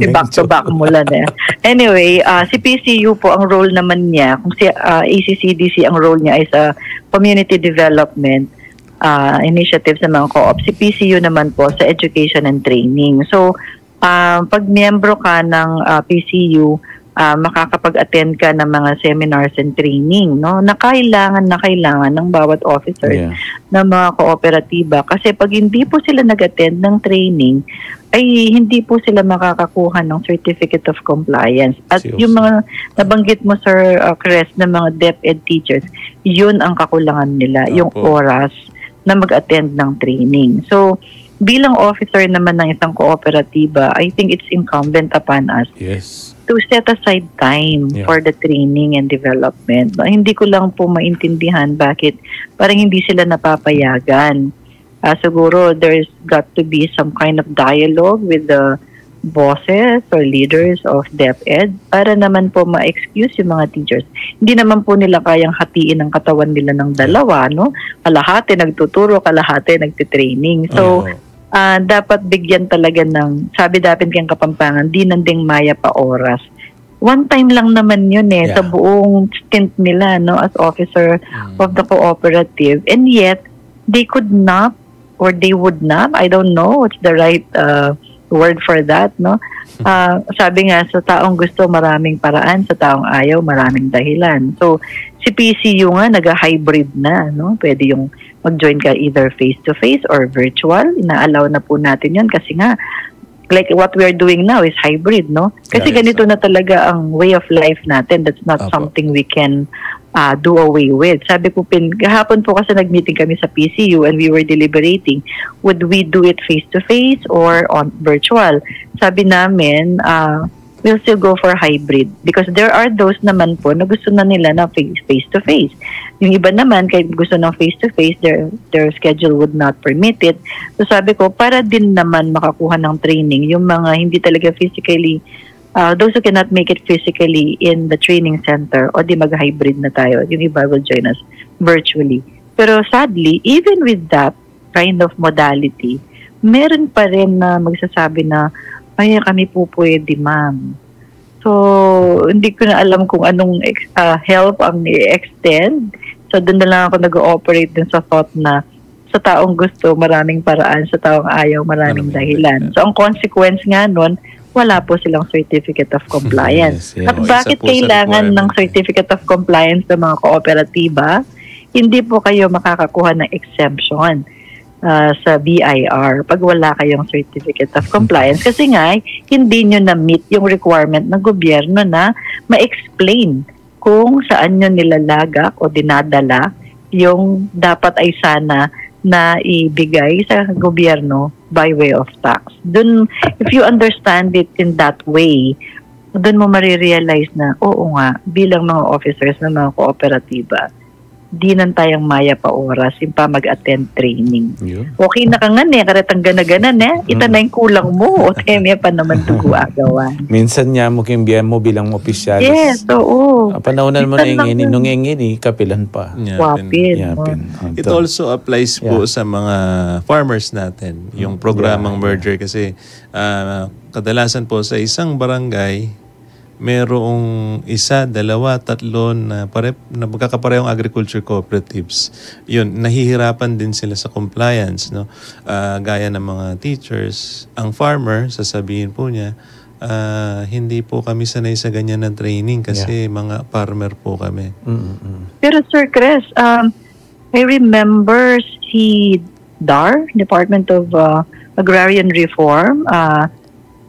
back-to-back mula na. Anyway, ah, si P C U po, ang role naman niya, kung si, ah, A C C D C, ang role niya ay sa community development, ah, initiative sa mga co-op. Si P C U naman po sa education and training. So, ah, pag miyembro ka ng, ah, P C U, ah, makakapag-attend ka ng mga seminars and training, no? Na kailangan na kailangan ng bawat officer ng mga kooperatiba. Kasi pag hindi po sila nag-attend ng training, ay hindi po sila makakakuha ng certificate of compliance. At yung mga nabanggit mo, Sir, ah, Chris, ng mga DepEd teachers, yun ang kakulangan nila, yung oras na mag-attend ng training. So, bilang officer naman ng isang kooperatiba, I think it's incumbent upon us to set aside time for the training and development. No, hindi ko lang po maintindihan bakit parang hindi sila napapayagan. Ah, siguro there's got to be some kind of dialogue with the bosses or leaders of DepEd para naman po ma-excuse yung mga teachers. Hindi naman po nila kayang hatiin ang katawan nila ng dalawa, no? Kalahati nagtuturo, kalahati nagtitraining. So, ah, dapat bigyan talaga ng, sabi dapin keng Kapampangan, di nanding mayap a oras. One time lang naman yun eh, sa buong stint nila, no, as officer of the cooperative. And yet, they could not, or they would not, I don't know what's the right, uh, word for that, no? Ah, sabi nga, sa taong gusto, maraming paraan, sa taong ayaw, maraming dahilan. So, si P C U nga, naga-hybrid na, no? Pwede yung mag-join ka either face-to-face or virtual. Ina-allow na po natin yun kasi nga, like what we are doing now is hybrid, no? Kasi ganito na talaga ang way of life natin. That's not something we can, ah, do away with. Sabi ko, pin, kahapon po kasi nag-meeting kami sa P C U and we were deliberating, would we do it face-to-face or on virtual? Sabi namin, ah, we'll still go for hybrid because there are those naman po na gusto na nila na face, face-to-face. Yung iba naman, kahit gusto ng face-to-face, their, their schedule would not permit it. So sabi ko, para din naman makakuha ng training, yung mga hindi talaga physically, uh, those who cannot make it physically in the training center, o di mag-hybrid na tayo, yung iba will join us virtually. Pero sadly, even with that kind of modality, meron pa rin na magsasabi na, Ay, kami po pwede, ma'am. So, hindi ko na alam kung anong ex- ah, help ang i-extend. So, doon na lang ako nag-ooperate dun sa thought na sa taong gusto, maraming paraan. Sa taong ayaw, maraming Maraming dahilan. dahilan. So, ang consequence nga nun, wala po silang certificate of compliance. Yes, yes. At Oo, isa bakit po sa kailangan ng requirement, eh. certificate of compliance ng mga kooperatiba? Hindi po kayo makakakuha ng exemption, ah, sa B I R pag wala kayong certificate of compliance. Kasi nga, hindi nyo na-meet yung requirement ng gobyerno na ma-explain kung saan nyo nilalagak o dinadala yung dapat ay sana na ibigay sa gobyerno by way of tax. Dun, if you understand it in that way, dun mo marirealize na, oo nga, bilang mga officers ng mga kooperatiba, di nan tayang mayap a oras yung pa mag-attend training. Yun. Okay na ka nga ne, karetang gana-gana ne, ita Mm. na yung kulang mo, o teme pa naman dugu agawan. Minsan nya mo king biye mo bilang opisyales. Yes, oo. Ah, panaunan mo na Minsan yung lang ini, yun. nung yung ini, kapilan pa. Yapin. Wapin, Yapin. oh. It Anto. also applies po Yeah. sa mga farmers natin, yung Mm. programang Yeah, yeah. merger kasi, ah, kadalasan po sa isang barangay, merong isa, dalawa, tatlo na pare-, na magkakaparehong agriculture cooperatives. Yun, nahihirapan din sila sa compliance, no? Ah, gaya ng mga teachers, ang farmer, sasabihin po niya, "Ah, hindi po kami sanay sa ganyan na training kasi Yeah. mga farmer po kami." Mm, mm. Pero Sir Chris, um, I remember si DAR, Department of, uh, Agrarian Reform, uh,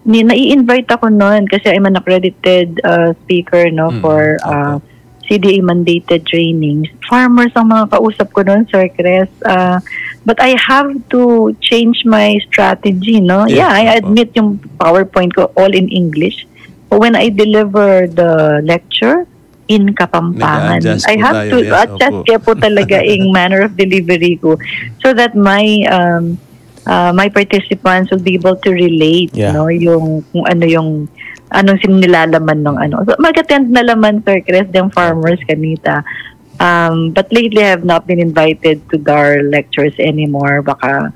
ni, nai-invite ako noon kasi I'm an accredited, uh, speaker, no, Mm, for, uh, opo. C D A mandated trainings. Farmers ang mga kausap ko noon, Sir Chris. Uh, but I have to change my strategy, no? Yes, Yeah, I opo. admit yung PowerPoint ko all in English. But when I deliver the lecture, in Kapampangan. Nag-a-adjust I po have tayo, to yes, adjust opo. kaya po talaga yung manner of delivery ko so that my, um, uh, my participants will be able to relate, Yeah. no, yung kung ano yung anong sin-, nilalaman ng ano. So, mag-attend na laman, Sir Chris, ng farmers kanita. Um, but lately, I have not been invited to DAR lectures anymore. Baka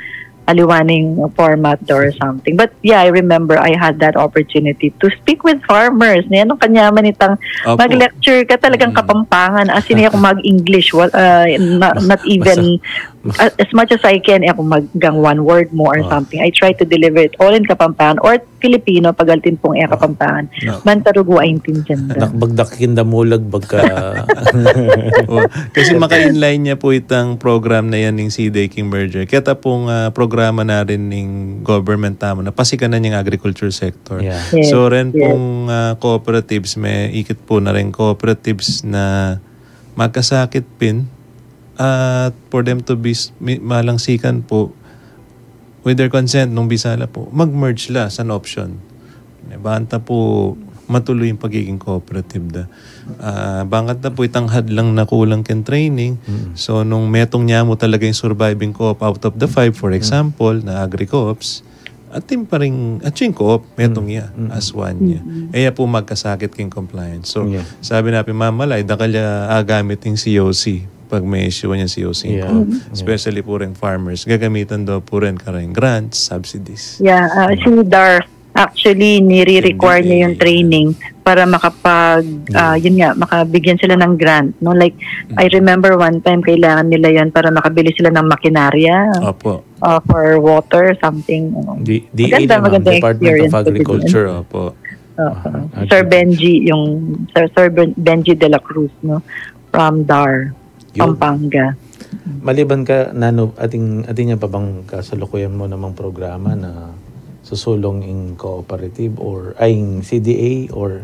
aliwaning format or something. But yeah, I remember I had that opportunity to speak with farmers. Ni anong kanyaman itang Opo. mag-lecture ka talagang Mm. Kapampangan. As in, ako mag-English. Wa-, uh, not, not even, Basa- a-, as much as I can, ako mag-, gang one word mo or Oh. something. I try to deliver it all in Kapampangan or Filipino, pag altin pong e Kapampangan. No. Mantarugu a intindian da. Nakbagdak kinda mulag bagka Oh, kasi maka-inline niya po itang program na yan ning C D A king merger. Kaya ta pong, ah, programa na rin ning government tamu na pasikanan yung agriculture sector. Yeah. Yes, So, ren yes. pong, ah, cooperatives, may ikit po na rin cooperatives na magkasakit pin at for them to be s-, mi-, malangsikan po, with their consent, nung bisala po, mag-merge la as an option. Banta po matuloy yung pagiging cooperative da. Ah, bangkat na po itang hadlang na kulang ken training. Mm. So, nung metung niya mo talaga yung surviving co-op out of the five, for Mm. example, na agri-coops, at yung pa rin, at yung co-op, metung Mm. iya, Mm. as one niya. Mm. E ya po magkasakit king compliance. So, Yeah. sabi na pin, mamalay, dakal ya agamit yung C O C pag may issue niya C O C Yeah. co-op. Mm. Especially po rin farmers. Gagamitan daw po rin kareng grants, subsidies. Yeah, uh, si DAR, actually, nire-require Hindi, niya yung eh, training para makapag, Yeah. ah, yun nga, makabigyan sila ng grant, no? Like, Mm. I remember one time, kailangan nila yan para makabili sila ng makinarya, Opo. uh, for water, something. Ano. D-, D A Maganda, na, ma'am, maganda Department of experience ko din. Agriculture. Opo. Oo. Ah, Sir agriculture. Benji, yung Sir, Sir Ben-, Benji de la Cruz, no? From DAR, Yun. Pampanga. Maliban ka, nanu, atin, atin ya pa bang kasalukuyan mo namang programa na susulung ing cooperative or, ay, ing C D A or,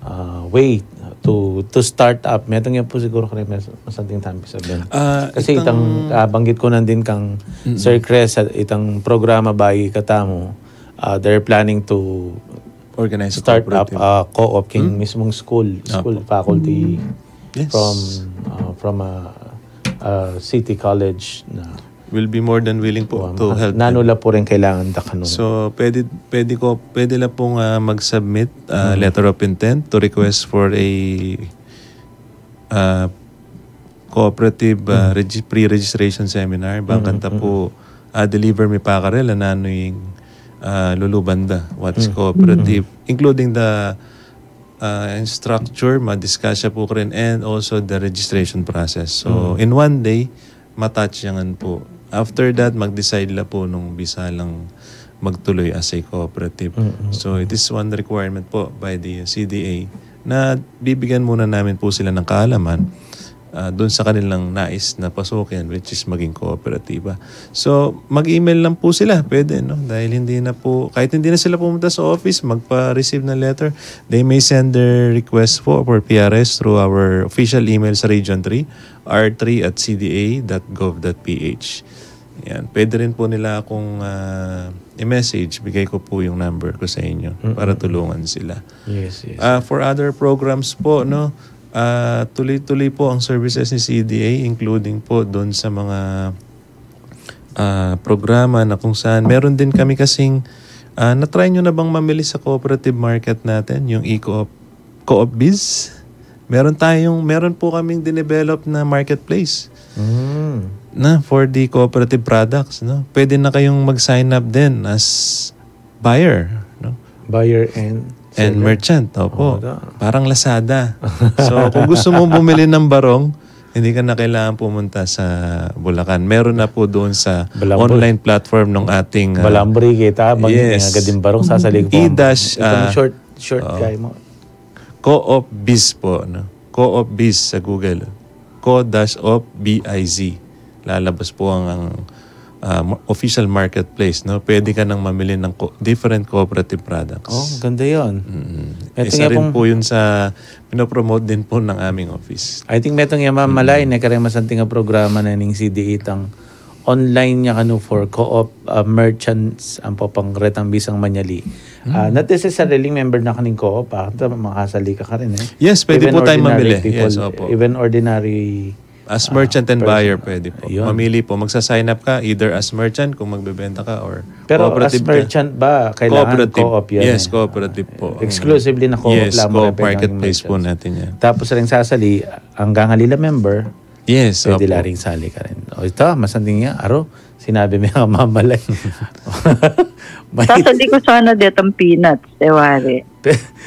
ah, way to, to start up? Metung ya po siguro kare mas-, masanting tampi sa ben. Ah, Kasi itang itang, ah, banggit ko nandin kang Mm. Sir Chris, at itang programa bayi katamu, ah, they're planning to Organize a start up cooperative. a co-op king Hmm? mismong school, school Opo. faculty Yes. from, uh, from a, a city college na Will be more than willing po Wa-, to maka-, help nanu them. la po rin kailangan da kanu. So, pwede, pwede ko, pwede la pong, ah, mag-submit, ah, Mm. letter of intent to request for a, ah, cooperative, ah, Mm. regi-, pre-registration seminar. Bang Mm, kanta mm. po, ah, deliver mi pa karela nanu ing, ah, luluban da what's cooperative, including the, ah, structure, ma-discuss ya po karin, and also the registration process. So, in one day, ma-touch ya ngan po. After that, mag-decide la po nung bisa lang magtuloy as a cooperative. So, it is one requirement po by the C D A na bibigyan muna namin po sila ng kaalaman, ah, dun sa kanilang nais na pasukin, which is maging kooperatiba. So, mag-email lang po sila, pwede, no? Dahil hindi na po, kahit hindi na sila pumunta sa office, magpa-receive ng letter, they may send their request po for P R S through our official email sa Region three, r three at c d a dot gov dot p h. Yan. Pwede rin po nila akong, ah, i-message. Bigay ko po yung number ko sa inyo para tulungan sila. Yes, yes. Ah, for other programs po, no, ah, tuloy-tuloy po ang services ni C D A, including po doon sa mga, ah, programa na kung saan meron din kami kasing, ah, na-try nyo na bang mamili sa cooperative market natin, yung e-coop, Co-op Biz? Meron tayong, meron po kaming dinevelop na marketplace Mm. na for the cooperative products, no? Pwede na kayong mag-sign up din as buyer, no? Buyer and And seller. Merchant, opo. Oh, da. Parang Lazada. So, kung gusto mo bumili ng barong, hindi ka na kailangan pumunta sa Bulacan. Meron na po doon sa Balambur. Online platform ng ating, ah, Balambur, kita, bang Yes. Gading barong, sasali ko po. E-dash, Itong ah, short, short oo. Kaya mo. Co-op Biz po, no? Co-op Biz sa Google. Co-op Biz. Lalabas po ang, ang, ah, ma-, official marketplace, no? Pwede ka nang mamili ng co-, different cooperative products. Oh, ganda yon. Mm. Ito Isa nga rin pong- po yun sa pinopromote din po ng aming office. I think metung ya mamalay ne, kareng masanting a programa na ning C D A tang online nya kanu for co-op, ah, merchants ang papangretang bisang manyali. Ah, not necessarily member na kaning co-op, ah. Makasali ka karin eh. Yes, pwede Even po tayong ordinary mamili. People, Yes, opo. Even ordinary As merchant and person. Buyer, pwede po. Yun. Mamili po. Magsa-sign up ka either as merchant kung magbebenta ka or Pero as cooperative ka. Merchant ba, kailangan Cooperative. co-op yan? Yes, Eh? Cooperative po. Exclusively na co-op Yes, lang co-op pwede maging marketplace po merchant. Natin yan. Tapos rin sasali, ang gangalila member, Yes, pwede opo. La ring sali karin. O ito, masanting ya. Aro, sinabi mo yung mamalay. May- Sasali ko sana detang peanuts, e wari.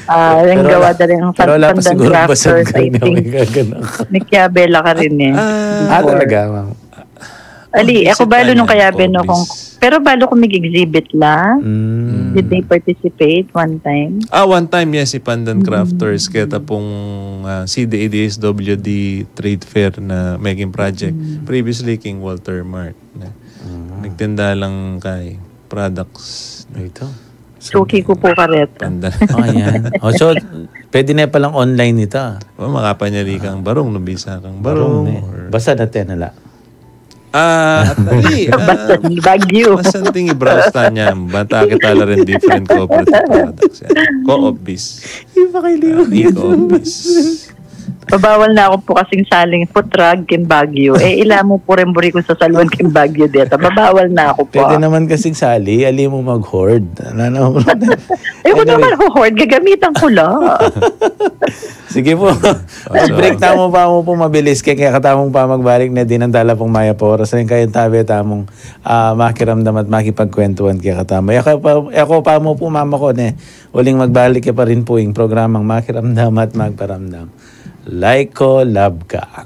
Ah, yung gawa da rin ang pero wala pa Sandan siguro Crafters, basag I na think. May gaganak. Nikyabela ka rin eh. Ah, talaga, ma'am. Ali, Isip ako balo pa nung niya, kaya ben obis. Kung, pero balo ko mig-exhibit la. Mm. Did they participate one time? Ah, one time, yes, si Pandan Crafters, keta pong, ah, C D A D S W D Trade Fair na making project. Previously, King Walter Mart. Na, nagtinda lang kay products. Ito. Suki ko po karet. Pandan. Oh, yan. Oh, so, pwede na palang online ito. Oh, makapanyali kang barong, nung bisa kang barong. Barong, eh. Or Basta dati na la. Ah, actually, ah, Bagyo. Masanting i-browse ta niya. Banta kita la rin different cooperative products. Yan. Co-op biz. Iba kay Leo. Ah, co-op biz. Pabawal na ako po kasing saling putrag king Baguio. Eh, ila mo po rin buri kong sasaluan king Baguio deta. Babawal na ako po. Pwede naman kasing sali, ali mo mag-hoard. Ano na mo? Eh, ko naman ho-hoard. Gagamitan ko la. Sige po. Break tamu pa mu po mabilis kaya, kaya katamu pa magbalik na din ang tala pong maya pa oras rin kayo tabi tamung, ah, makiramdam at makipagkwentuhan kaya katamu. Ako pa, ako pa mu po mama ko ne, uling magbalik ya pa rin po yung programang Makiramdam at Magparamdam. Like ko, love ka.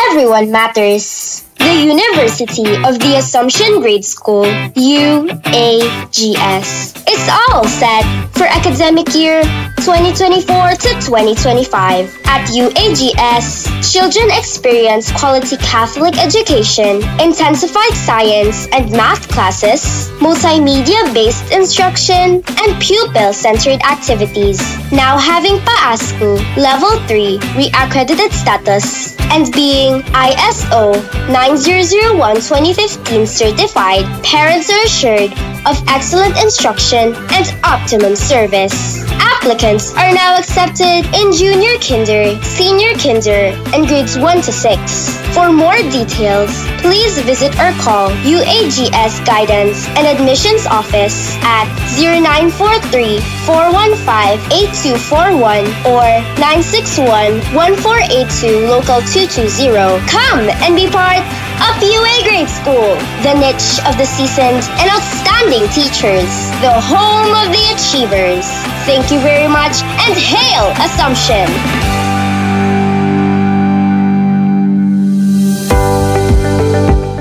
Everyone matters. The University of the Assumption Grade School, U A G S, is all set for academic year twenty twenty-four to twenty twenty-five. At U A G S, children experience quality Catholic education, intensified science and math classes, multimedia-based instruction, and pupil-centered activities. Now having PAASCU Level three reaccredited status and being I S O nine zero zero one twenty fifteen certified, parents are assured of excellent instruction and optimum service. Applicants are now accepted in junior kinder, senior kinder, and grades one to six. For more details, please visit or call U A G S Guidance and Admissions Office at zero nine four three, four one five, eight two four one or nine six one, one four eight two, Local two two zero. Come and be part A P U A grade school, the niche of the seasoned and outstanding teachers, the home of the achievers. Thank you very much and hail Assumption!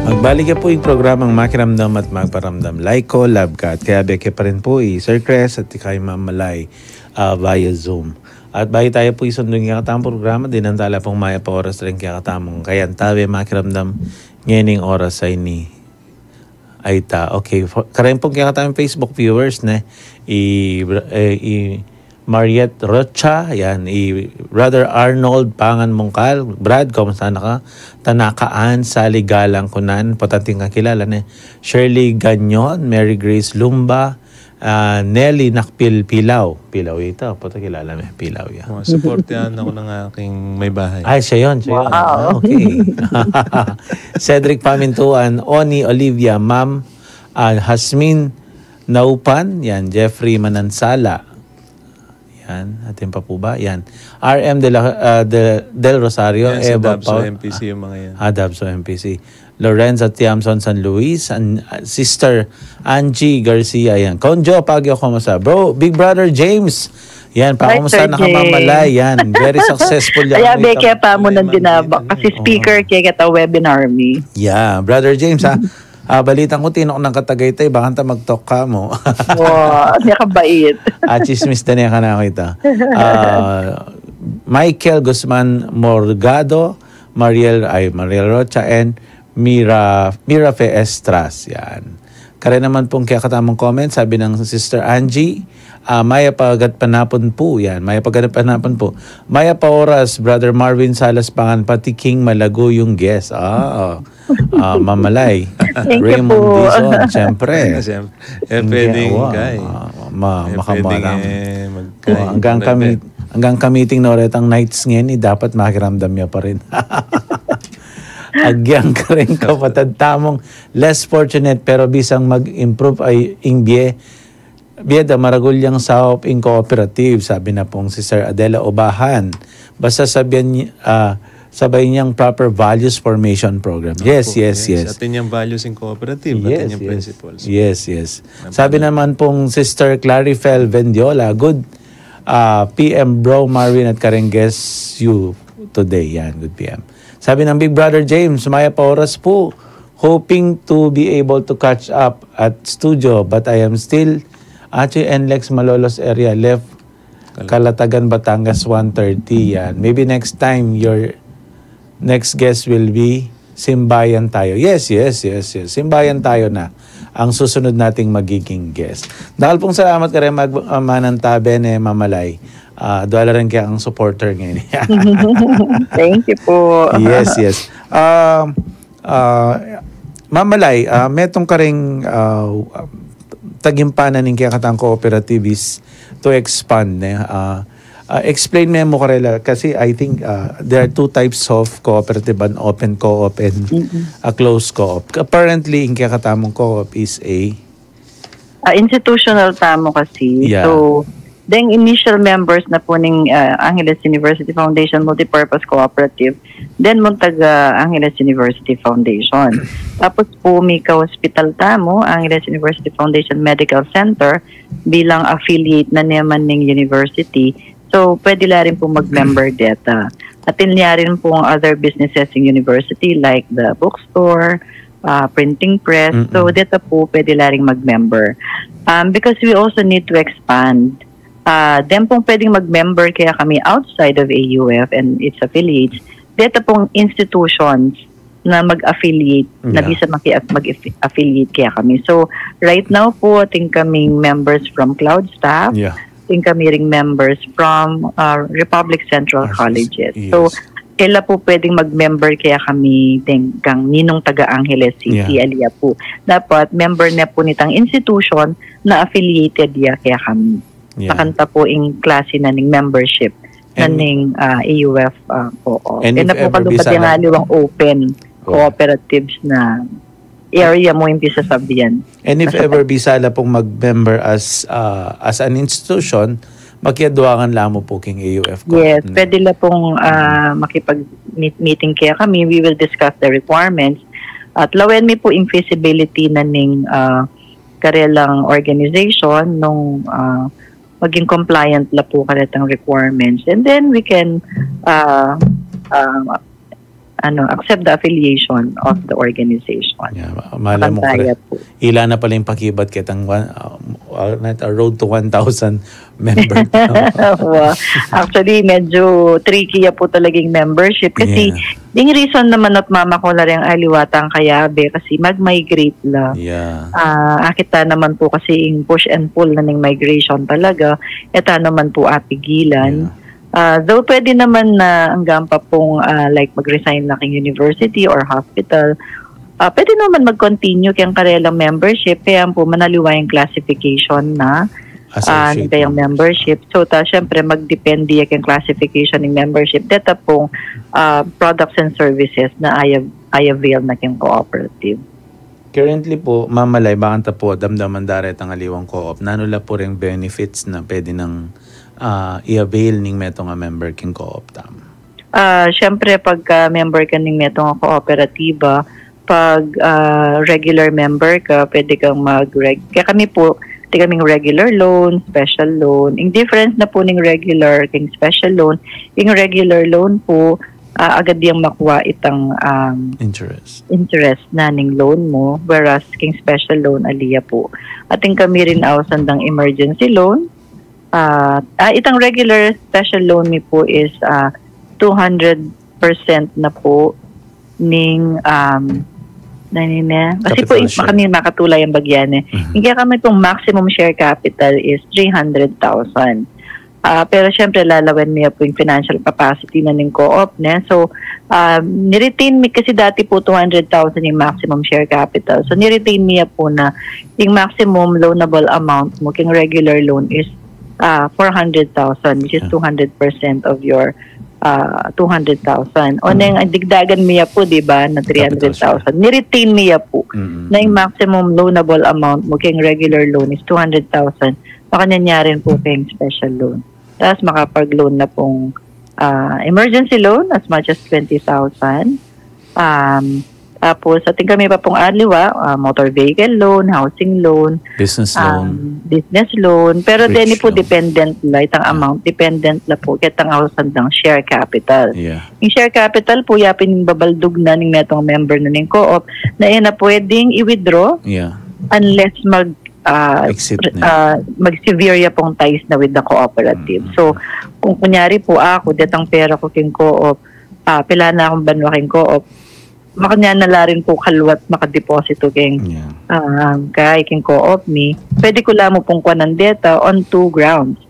Magbalik ya pu ing programang Makiramdam at Magparamdam. Like ko, love ka, at kaya beke pa rin pu i Sir Chris at ikay Mamalay, ah, via Zoom. At bayu tayu pu isundung ing kekatamung programa, dinan tala pung mayap a oras ring kekatamung kayantabe Makiramdam ngening oras a ini. Ay ta, okay. Fo-, kareng pung kekatamung Facebook viewers, ne? I, eh, i Mariette Rocha, yan. I Brother Arnold Pangan Mungkal. Brad, kumusta na ka? Tanaka Ann, Sally Galang Kunan, potang atin kakilala, ne? Shirley Gagnon, Mary Grace Lumba, ah, Nelly Nakpil Pilaw. Pilaw ita, potang kilala me, Pilaw ya. Mga suportahan ako ng aking may bahay. Ay, siya yun, siya yun. Wow. Ah, okay. Cedric Pamintuan, Oni Olivia, Ma'am, ah, Hasmin Naupan, yan, Jeffrey Manansala. Yan, atin pa po ba? Yan. R M de la, ah, de, Del Rosario, Yan, sa Eva Dabso Pau-, M P C yung mga yan. Ah, Dabso M P C. Lorenza Tiamson San Luis, and, ah, Sister Angie Garcia, yan. Konjo, Pagyo, kumusta? Bro, Big Brother James, yan, Hi, pakumusta Sir na ka James. Mamalay, yan. Very successful yan. Kaya May beke tam-, pa mo may nang dinaba, manditan kasi eh. Oo. Speaker kaya kita webinar mi. Yeah, Brother James, ha? Ah, balitan ku, tinok nang ka Tagaytay, baka ta mag-talk ka mu. Wow, niya kabait. Ah, chismis da niya ka na kita. Ah, Michael Guzman Morgado, Mariel, ay, Mariel Rocha, and Mira, Mira Fe Estras. Yan. Kare naman pung kekatamung comment, sabi ng Sister Angie, ah, mayap a gatpanapun pu. Yan, mayap a gatpanapun pu. Mayap a oras, Brother Marvin Salas Pangan, pati King Malago yung guest. Ah, ah, Mamalay. Thank you Raymond po. Dizon, siyempre. Siyempre. Eh, Hindi, pwedeng wa, kay. Ah, ma-, Eh, pwedeng, makamarang. Eh, magkay. Oh, hanggang Ano kami, pe? Hanggang kamiting na ulit ang nights ngayon, eh, dapat makiramdam niya pa rin. Agyang kareng kapatad tamung less fortunate pero bisang mag-improve ay ing bie, bie da maragul yang saup ing cooperative, sabi na pong si Sir Adela Obahan. Basta sabihan ni-, ah, sabay niyang proper values formation program. Yes, Opo, yes, yes, yes. Atin yang values in cooperative, atin Yes, yang yes. principles. Yes, yes. Ang Sabi pala- naman pong Sister Clarifel Vendiola, good, ah, P M Bro Marvin at Karenges you today. Yan, good P M. Sabi ng Big Brother James, mayap a oras po. Hoping to be able to catch up at studio, but I am still at yung N L E X Malolos area, left Kal- Calatagan, Batangas, one thirty. Yan. Maybe next time, your next guest will be Simbayan Tayo. Yes, yes, yes, yes. Simbayan Tayo na ang susunod nating magiging guest. Dahil pong salamat kare mag-, ah, Manang Tabe ne Mamalay. Ah, duwala rin kaya ang supporter ngayon. Thank you po. Yes, yes. Um, ah, Mamalay, ah, metung karing, ah, tagimpanan ning kekatang cooperative is to expand, ne? Ah, ah, explain me mu karela, kasi I think, ah, there are two types of cooperative, an open co-op and Mm-mm. a closed co-op. Apparently, ing kekatamung co-op is a Ah, institutional tamu kasi. Yeah. So, deng initial members na po ning, ah, Angeles University Foundation Multipurpose Cooperative, then mung taga Angeles University Foundation. Tapos po, mika-hospital tamu, Angeles University Foundation Medical Center, bilang affiliate na naman ning university. So, pwede la rin po mag-member deta. Atin la rin pong other businesses in university like the bookstore, ah, printing press. Mm-mm. So, deta po pwede la rin mag-member. Um, because we also need to expand. Ah, then pong pwedeng mag-member kaya kami outside of A U F and its affiliates. Deta pong institutions na mag-affiliate, na Yeah. bisa maki-, mag-affiliate kaya kami. So, right now po, atin kaming members from Cloud Staff, Yeah. atin kami ring members from, uh, Republic Central Ah, Colleges. yes. So, ela po pwedeng mag-member kaya kami deng kang ninung taga Angeles City, Yeah. alia po. Dapat member na po nitang institution na affiliated ya kaya kami. Yeah. Makanta po ing klase na ning membership na And ning, ah, A U F, ah, co-op. And E na if po ever kalupad bisa yang la aliwang open Correct. cooperatives na area mo yung pisasabihan. And if ever bisa la pong mag-member as, ah, as an institution, makiaduangan la mu po king A U F co-op Yes, na. pwede la pong, ah, makipag-meet-, meeting kaya kami. We will discuss the requirements. At lawen mi pu ing feasibility na ning, ah, karelang organization nung, ah, maging compliant la pu karetang requirements. And then we can, ah, ah, ano, accept the affiliation of the organization. Yeah, ma-, malay mo, Makantaya kare-, po. Ila na pala ing pakibat ketang one, uh, uh, not, uh, road to one thousand member. Wa. Actually, medyo tricky ya po talaga yung membership kasi Yeah. yung reason naman at mama ko na rin aliwa tang kayabe kasi mag-migrate la. Yeah. Ah, akita naman po kasi yung push and pull na ning migration talaga, eta naman po apigilan. Yeah. Ah, though pwede naman na anggang pa pong, ah, like mag-resign na king university or hospital, ah, pwede naman mag-continue keng karelang membership, kaya po manaliwa yung classification na, ah, Associate ng kayang membership. So, ta, syempre, magdepende ya keng classification ng membership. Deta pong, ah, products and services na i-, i-avail na keng cooperative. Currently po, Ma'am Malay, bakanta po, damdaman da retang aliwang co-op. Nanu la po ring benefits na pwede nang, ah, i-avail ning metung a member king co-op tamu? Ah, syempre, pagka member ka ning metung a kooperatiba, pag, ah, regular member ka, pwede kang mag-reg-, kaya kami po, pwede kaming regular loan, special loan. Yung difference na po ning regular king special loan, yung regular loan po, ah, agad yang makuha itang, um, Interest. interest na ning loan mo, whereas king special loan, ali ya po. Atin kami rin ausan dang emergency loan. Ah, ah, itang regular special loan mi po is, ah, two hundred percent na po ning, um, nanine. Kasi po, Capital share. Kami makatulay ang bagyan eh. Mhm. Hindi kami pong maximum share capital is three hundred thousand. Ah, pero syempre, lalawen mi ya po yung financial capacity na ning co-op, ne? So, ah, niretain mi, kasi dati po two hundred thousand yung maximum share capital. So, niretain mi ya po na yung maximum loanable amount mo king regular loan is, ah, four hundred thousand, which is Yeah. two hundred percent of your, ah, two hundred thousand. O Mm. neng, ang digdagan mi ya po, di ba, na Capital share. three hundred thousand. Niretain mi ya po Mm-mm. na yung maximum loanable amount mo king regular loan is two hundred thousand. Makanyan ya rin po kayong special loan. Tapos makapag-loan na pong, ah, emergency loan as much as twenty thousand. Um, tapos, atin kami pa pong aliwa, ah, motor vehicle loan, housing loan, Business um, loan. business loan. Pero Bridge deni po loan. dependent la, itang Ah. amount, dependent la po, ketang ausan dang share capital. Yeah. Yung share capital po, yapin babaldug na ning metung member na ning co-op, na yan na pwedeng i-withdraw Yeah. unless mag, ah, Exit na. ah, mag-severe ya pong ties na with the cooperative. Mm. So, kung kunyari po ako, detang pera ko king co-op, ah, pila na akong banwa king co-op, makanyan na la rin po kaluat makadeposito king, Yeah. ah, kay king co-op mi. Pwede ko la mu pong kuanan deta on two grounds.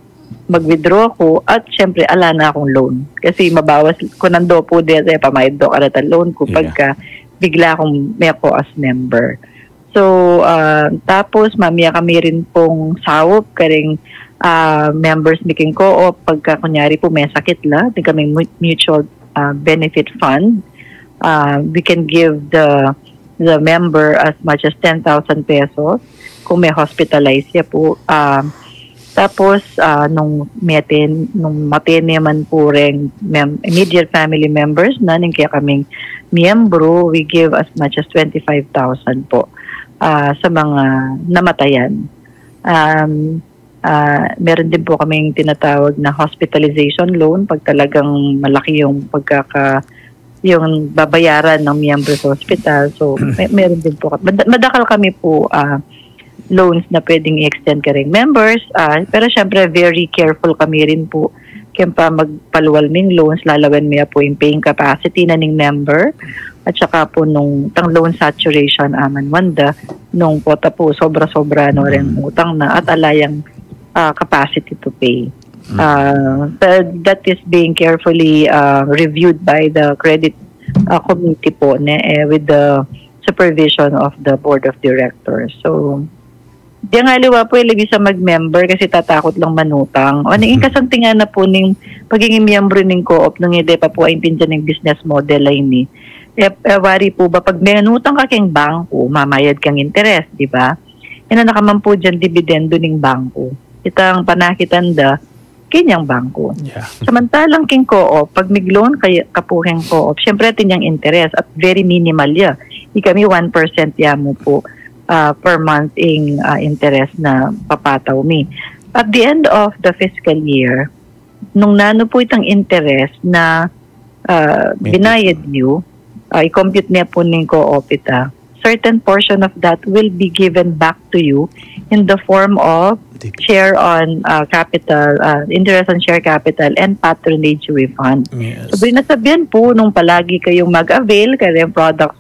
Mag-withdraw ko at syempre ala na akong loan. Kasi mabawas ko nando po deta, pamayad do kareta loan ko Yeah. pagka bigla akong meko as member. So, ah, tapos mamie kami rin pong saup karing, ah, members mi king co-op pagka kunyari po may sakit la, atin kaming mu-, mutual, ah, benefit fund. Ah, we can give the, the member as much as ten thousand pesos kung may hospitalize ya po. Ah, tapos, ah, nung meten-, nung matene man po reng mem-, immediate family members na ning kekaming miyembro, we give as much as twenty-five thousand po, ah, sa mga namatayan. Um, ah, meron din po kaming tinatawag na hospitalization loan pag talagang malaki yung pagkaka-, yung babayaran ng miyembro sa hospital. So, may, meron din po. Mad-, madakal kami po, ah, loans na pwedeng i-extend karing members. Ah, pero syempre, very careful kami rin po kaya pa magpalual ning loans, lalawen mi ya po yung paying capacity na ning member. At saka po nung tang loan saturation, aman wanda, nung pota po sobra-sobra no rin Mm. utang na at alayang, ah, capacity to pay. Mm. Ah, but that is being carefully, ah, reviewed by the credit, ah, committee po, ne, eh, with the supervision of the board of directors. So, di nga aliwa po, eh, lagi sa mag-member kasi tatakot lang manutang. O, ano, yung Mm. kasantingan na po ning pagiging miyembro ning co-op nung hindi pa po aintindihan yung business model ay ini. Eh, eh, wari po ba, pag manutang ka keng bangko, mamayad kang interes, di ba? Yan ang nakaman po dyan, dividendo ning bangko. Itang panakitan da, kanyang bangko. Yeah. Samantalang king co-op, pag mig-loan kay-, ka po king co-op, syempre atin yang interes at very minimal ya. Ikami one percent ya mu pu, ah, per month ing, ah, interest na papataw mi. At the end of the fiscal year, nung nanu pu itang interest na, ah, binayad yu, ah, i-compute ne pu ning co-op ita, certain portion of that will be given back to you in the form of share on, ah, capital, ah, interest on share capital and patronage refund. Yes. So, binasabihan pu, nung palagi kayong mag-avail kareng products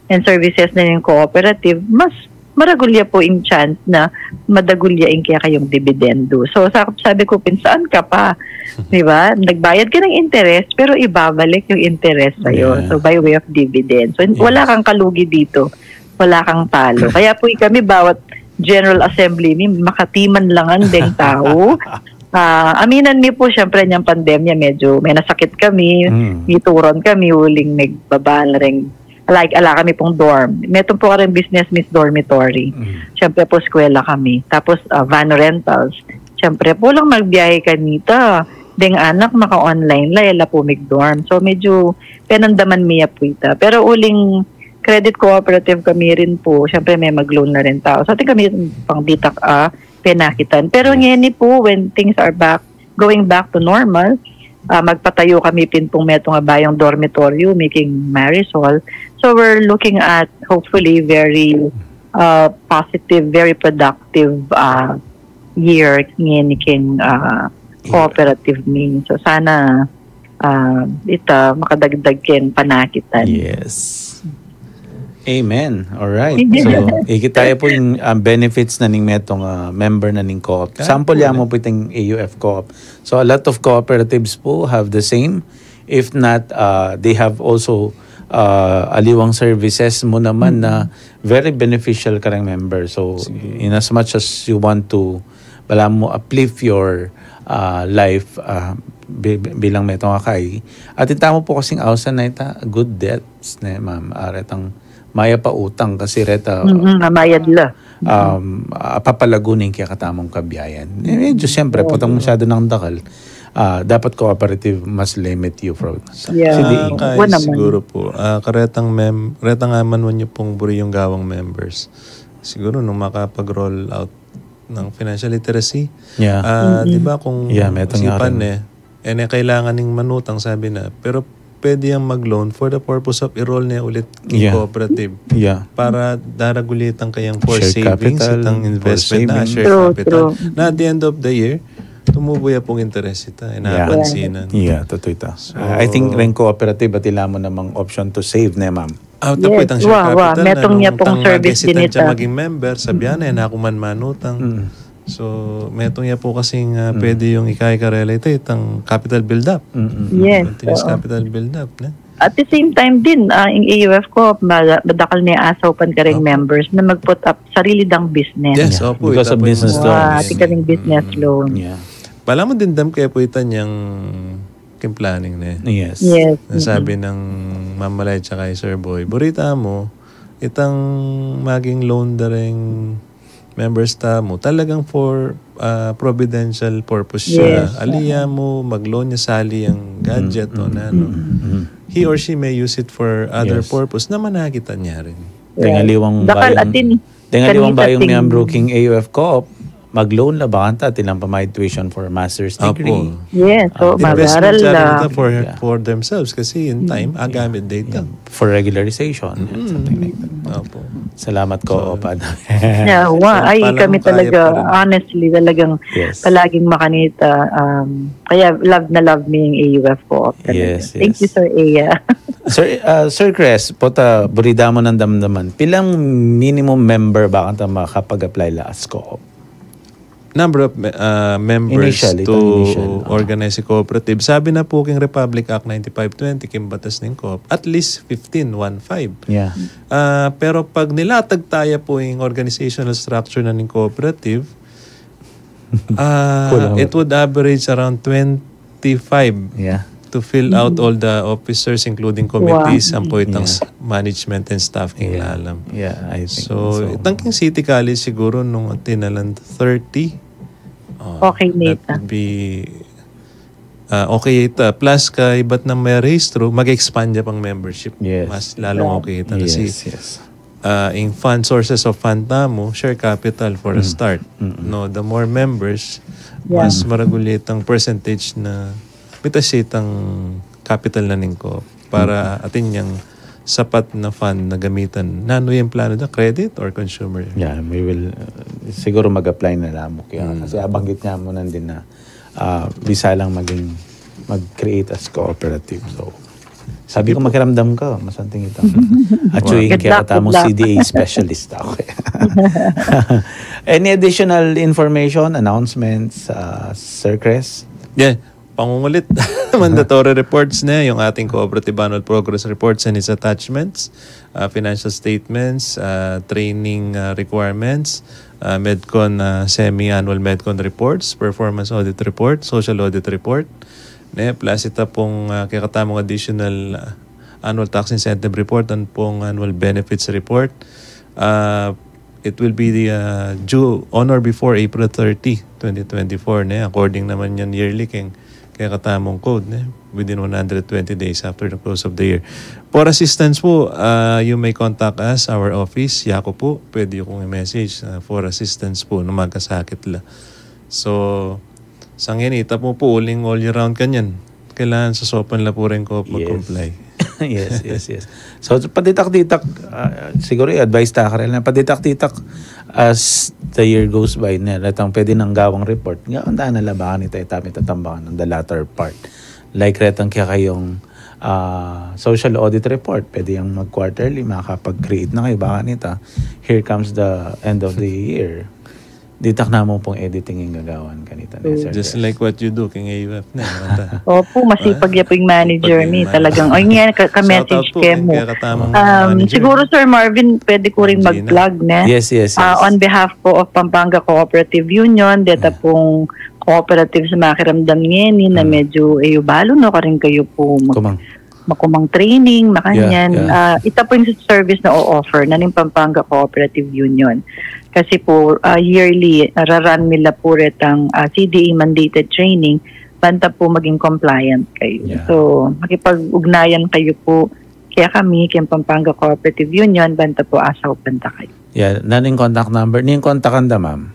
and services na ning cooperative, mas maragul ya pu ing chance na madagul ya ing kekayung dividendo. So, sa-, sabi ku pin, saan ka pa? Di ba? Nagbayad ka ng interest, pero ibabalik yung interest sa'yo. Yeah. So, by way of dividend. So, wala kang kalugi dito. Wala kang talo. Kaya pu kami, bawat General Assembly mi, makatiman lang ang deng tao. Ah, aminan mi pu, siyempre, niyang pandemya, medyo may nasakit kami, mm, mituron kami, uling nagbaba na rin. Like, ala kami pung dorm. Metung pu kareng business meets dormitory. Mm. Siyempre pu, eskwela kami. Tapos, ah, van rentals. Siyempre pu, lang magbiyahe kanita. Deng anak, maka-online la, e la pu mig-dorm. So, medyo penandaman mi ya pu ita. Pero uling credit cooperative kami rin pu. Siyempre, may mag-loan na rin tao. Sa atin kami pang ditak, ah, penakitan. Pero ngeni pu, when things are back, going back to normal, ah, magpatayo kami pin pung metung a bayung dormitoryo, mi king Marisol. So we're looking at, hopefully, very, ah, positive, very productive, ah, year ngeni king, ah, cooperative mi. So sana, ah, ita makadagdag keng panakitan. Yes. Amen. Alright. So, ikit tayo po yung, um, benefits na ning metung, ah, member na ning co-op. Sample ya mu po itang A U F co-op. So, a lot of cooperatives po have the same. If not, ah, they have also, ah, aliwang services mu naman na very beneficial kareng member. So, in as much as you want to, balamu uplift your, ah, life, ah, bi-, bi-, bilang metung a kai. At ita mu po kasing ausan na ita, good debts, ne, ma'am. Ah, retang mayap a utang kasi reta, mm, mamayad la. Um, ah, papalagu ning kekatamung kabiayan. Eh, medyo siyempre, potang masyado nang dakal, ah, dapat cooperative mas limit you from. Yeah. Kasi di, ah, kaya siguro po, ah, karetang mem-, retang aman nyo pong buri yung gawang members. Siguro nung makapag-roll out ng financial literacy. Yeah. Ah, di ba kung, yeah, metung nga isipan rin, eh, e ne kailangan ning manutang, sabi na, pero pwede yang mag-loan for the purpose of i-roll ne ulit king cooperative. Yeah. Para daragul ya itang kayang for savings, itang investment na, share capital. True, true. Na at the end of the year, tumubo ya pung interest ita, e na pansinan. Yeah, totoo ita. So, I think reng cooperative, at ila mu namang option to save, ne, ma'am? Ah, tapos itang share capital na, metung ya pung service din ita. Maging member, sabihan na, e na ku man manutang. So, metung ya po kasing, ah, pwede yung ikaikarela ita, itang capital build-up. Yes, continuous capital build-up, ne? At the same time din, ah, ing A U F co-op, ma-, madakal ne asaupan kareng members na mag-put up sarili dang business. Yes, opo, because of business loans. Wow, atin kaming business loan. Yeah. Balamu dimdam ke po ita niyang king planning, ne? Yes. Yes. Nasabi ng Ma'am Malay tsaka kay Sir Boy, buri tamu, itang maging loan da reng members tamu, talagang for, ah, providential purpose siya. Yes. Ali ya mu mag-loan ya, sali yang gadget o nanu. He or she may use it for other purpose na manakitan ya rin. Deng aliwang bayung, deng aliwang bayung miyembro king A U F co-op, mag-loan la, bakanta atin lang pamayad tuition for master's degree. Yes, so mag-aral la for, for themselves kasi in time, agamit da ita for regularization, something like that. Opo. Salamat, co-op. Yeah, wa, ay, kami talaga, honestly, talagang palaging makanita, um, kaya love na love mi yung A U F co-op talaga. Yes, yes. Thank you, Sir Aya. Sir, ah, Sir Chris, pota, buri da mu nang damdaman, pilang minimum member bakanta makapag-apply la as co-op? Number of me-, ah, members to organize a cooperative. Sabi na po king Republic Act ninety-five twenty, king batas ning co-op, at least fifteen, one five. Yeah. Ah, pero pag nilatag taya po yung organizational structure na ning cooperative, ah, it would average around twenty-five to fill out all the officers, including committees, ampo itang management and staff king lalam. Yeah, I think so. Itang king City College siguro nung atin na lang thirty. Oh, okay na ita. That would be, Ah, okay ita. Plus, kaybat nang merehistro, mag-expand ya pang membership. Yes. Mas lalung okay ita kasi, Yes, yes. ah, ing fund, sources of fund tamu, share capital for a start. No, the more members, Yeah. mas maragul itang percentage na mitas itang capital na ning co-op para atin yang sapat na fund na gamitan. Nanu yung plano da? Credit or consumer? Yeah, we will, uh, siguro mag-apply na lamang kaya. Kasi abanggit nga mo nandin na ah, bisa lang maging, mag-create as cooperative. So, sabi ko, makiramdam ka, masanting ito. At yung Good luck, kaya kata mo good luck. C D A specialist ako. Any additional information, announcements, uh, Sir Chris? Yeah, pangungulit. Mandatory reports na yung ating cooperative annual progress reports and its attachments, uh, financial statements, uh, training uh, requirements, uh, Medcon uh, semi-annual Medcon reports, performance audit report, social audit report, ne, plus ita pung uh, kekatamung additional uh, annual tax incentive report and pung annual benefits report. Uh, it will be the, uh, due on or before April thirty, twenty twenty-four, ne? According naman yan yearly keng kekatamung code, ne? Within one hundred twenty days after the close of the year. For assistance po, uh, you may contact us, our office, yaku po, pwede yung kung i-message uh, for assistance po, nung magkasakit la. So, sangin ita po po, uling all year round kanyan. Kailangan sa sopan la po rin ko mag-comply. Yes, yes, yes. So, paditak-ditak, ah, siguro i-advise ta karela na paditak-ditak as the year goes by na retang pwede nang gawang report. Nga, ang daan na labakan ito, ita, may tatambakan ng the latter part. Like retang kaya kayong ah, social audit report, pwede yung mag-quarterly, makakapag-create na kayo, baka nita, here comes the end of the year. Ditak na mo pong editing yung gagawan kanita, ne, Sir Just Chris? Like what you do keng A U F na. Mata. Opo, masipag ya po yung manager Masipag ni. yung Talagang, ay nga, ka- Shout out ka-message po ke keng mo. kekatamung Um, manager. Siguro, Sir Marvin, pwede ko rin Gina. mag-plug na. Yes, yes, yes. Ah, on behalf po of Pampanga Cooperative Union, deta pong cooperative sa makiramdam ngeni na medyo, eh, balo no, karin kayo po mag- Kumang. makumang training, makanyan. Yeah, yeah. Ah, ita po yung service na o-offer na ning Pampanga Cooperative Union. Kasi po, ah, yearly, nararan nila po retang ah, C D A mandated training, banta po maging compliant kayo. Yeah. So, makipag-ugnayan kayo po kaya kami, kaya Pampanga Cooperative Union, banta po asaw banta kayo. Yeah, naning contact number? Ning kontakan da, ma'am?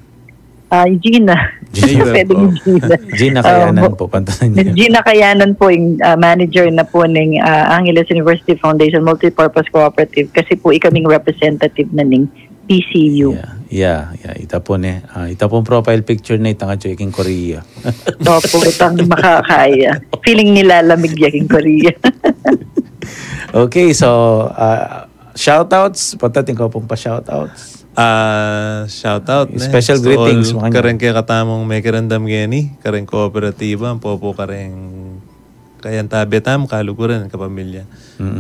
Ah, Gina. Gina. Pwede ni Gina. Gina Kayanan po, pantalan Miss niya. Gina Kayanan po, yung ah, manager na po ng ah, Angeles University Foundation Multipurpose Cooperative kasi po ikaming representative na ning P C U. Yeah, yeah, yeah. Ita po ne. Ah, ita po profile picture na itang atyo iking Korea. Opo, itang makakaya. Feeling nilalamig ya king Korea. Okay, so uh, shoutouts, patating ko pong pa-shoutouts. Ah, shout out ne. Special To greetings, all, makanya. Kareng kekatamung mekiramdam ngeni, kareng kooperatiba, ampo po kareng kayang tabe tam, kaluguran, kapamilya.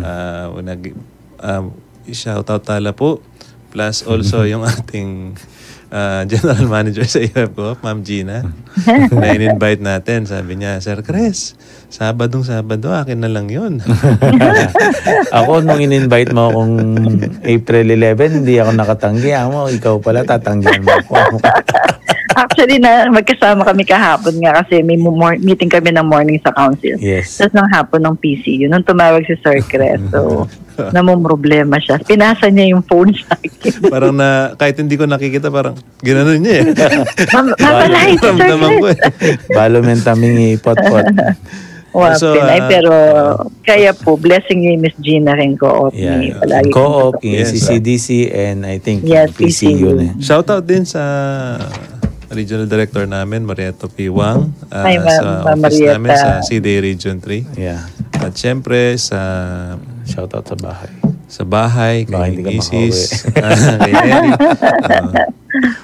Ah, unag, ah, shout out tala po. Plus also yung ating ah, general manager sa U F Co-op, Ma'am Gina, na in-invite natin. Sabi niya, "Sir Chris, Sabadong Sabado, akin na lang yun." Ako, nung in-invite mo akong April eleven, hindi ako nakatanggi. Amo, ikaw pala, tatanggihan mo ako. Actually, na magkasama kami kahapon nga kasi may mo- mor- meeting kami ng morning sa council. Yes. Tapos ng hapon ng P C U, nung tumawag si Sir Chris, so, namumroblema siya. Pinasa niya yung phone sa akin. Parang na, kahit hindi ko nakikita, parang ginanon niya eh. Mam- Mamalay si Sir Ramdaman ko Chris. Eh. Balo men taming ipot-pot. Wapin. So, Ay, ah, pero kaya po, blessing niya yung Miss Gina rin co-op Yeah, ni yeah. Palagi Co-op, po. yung Yes, C C D C, and I think Yes, P C U P C U. na. Shout out din sa regional director namin, Marietta P. Wang, ah, Hi, Ma'am, sa Ma'am office namin Marietta. Sa C D A Region three. Yeah. At syempre sa Shout out sa bahay. Sa bahay, Baka kay hindi ka misis, kay Nelly, ah,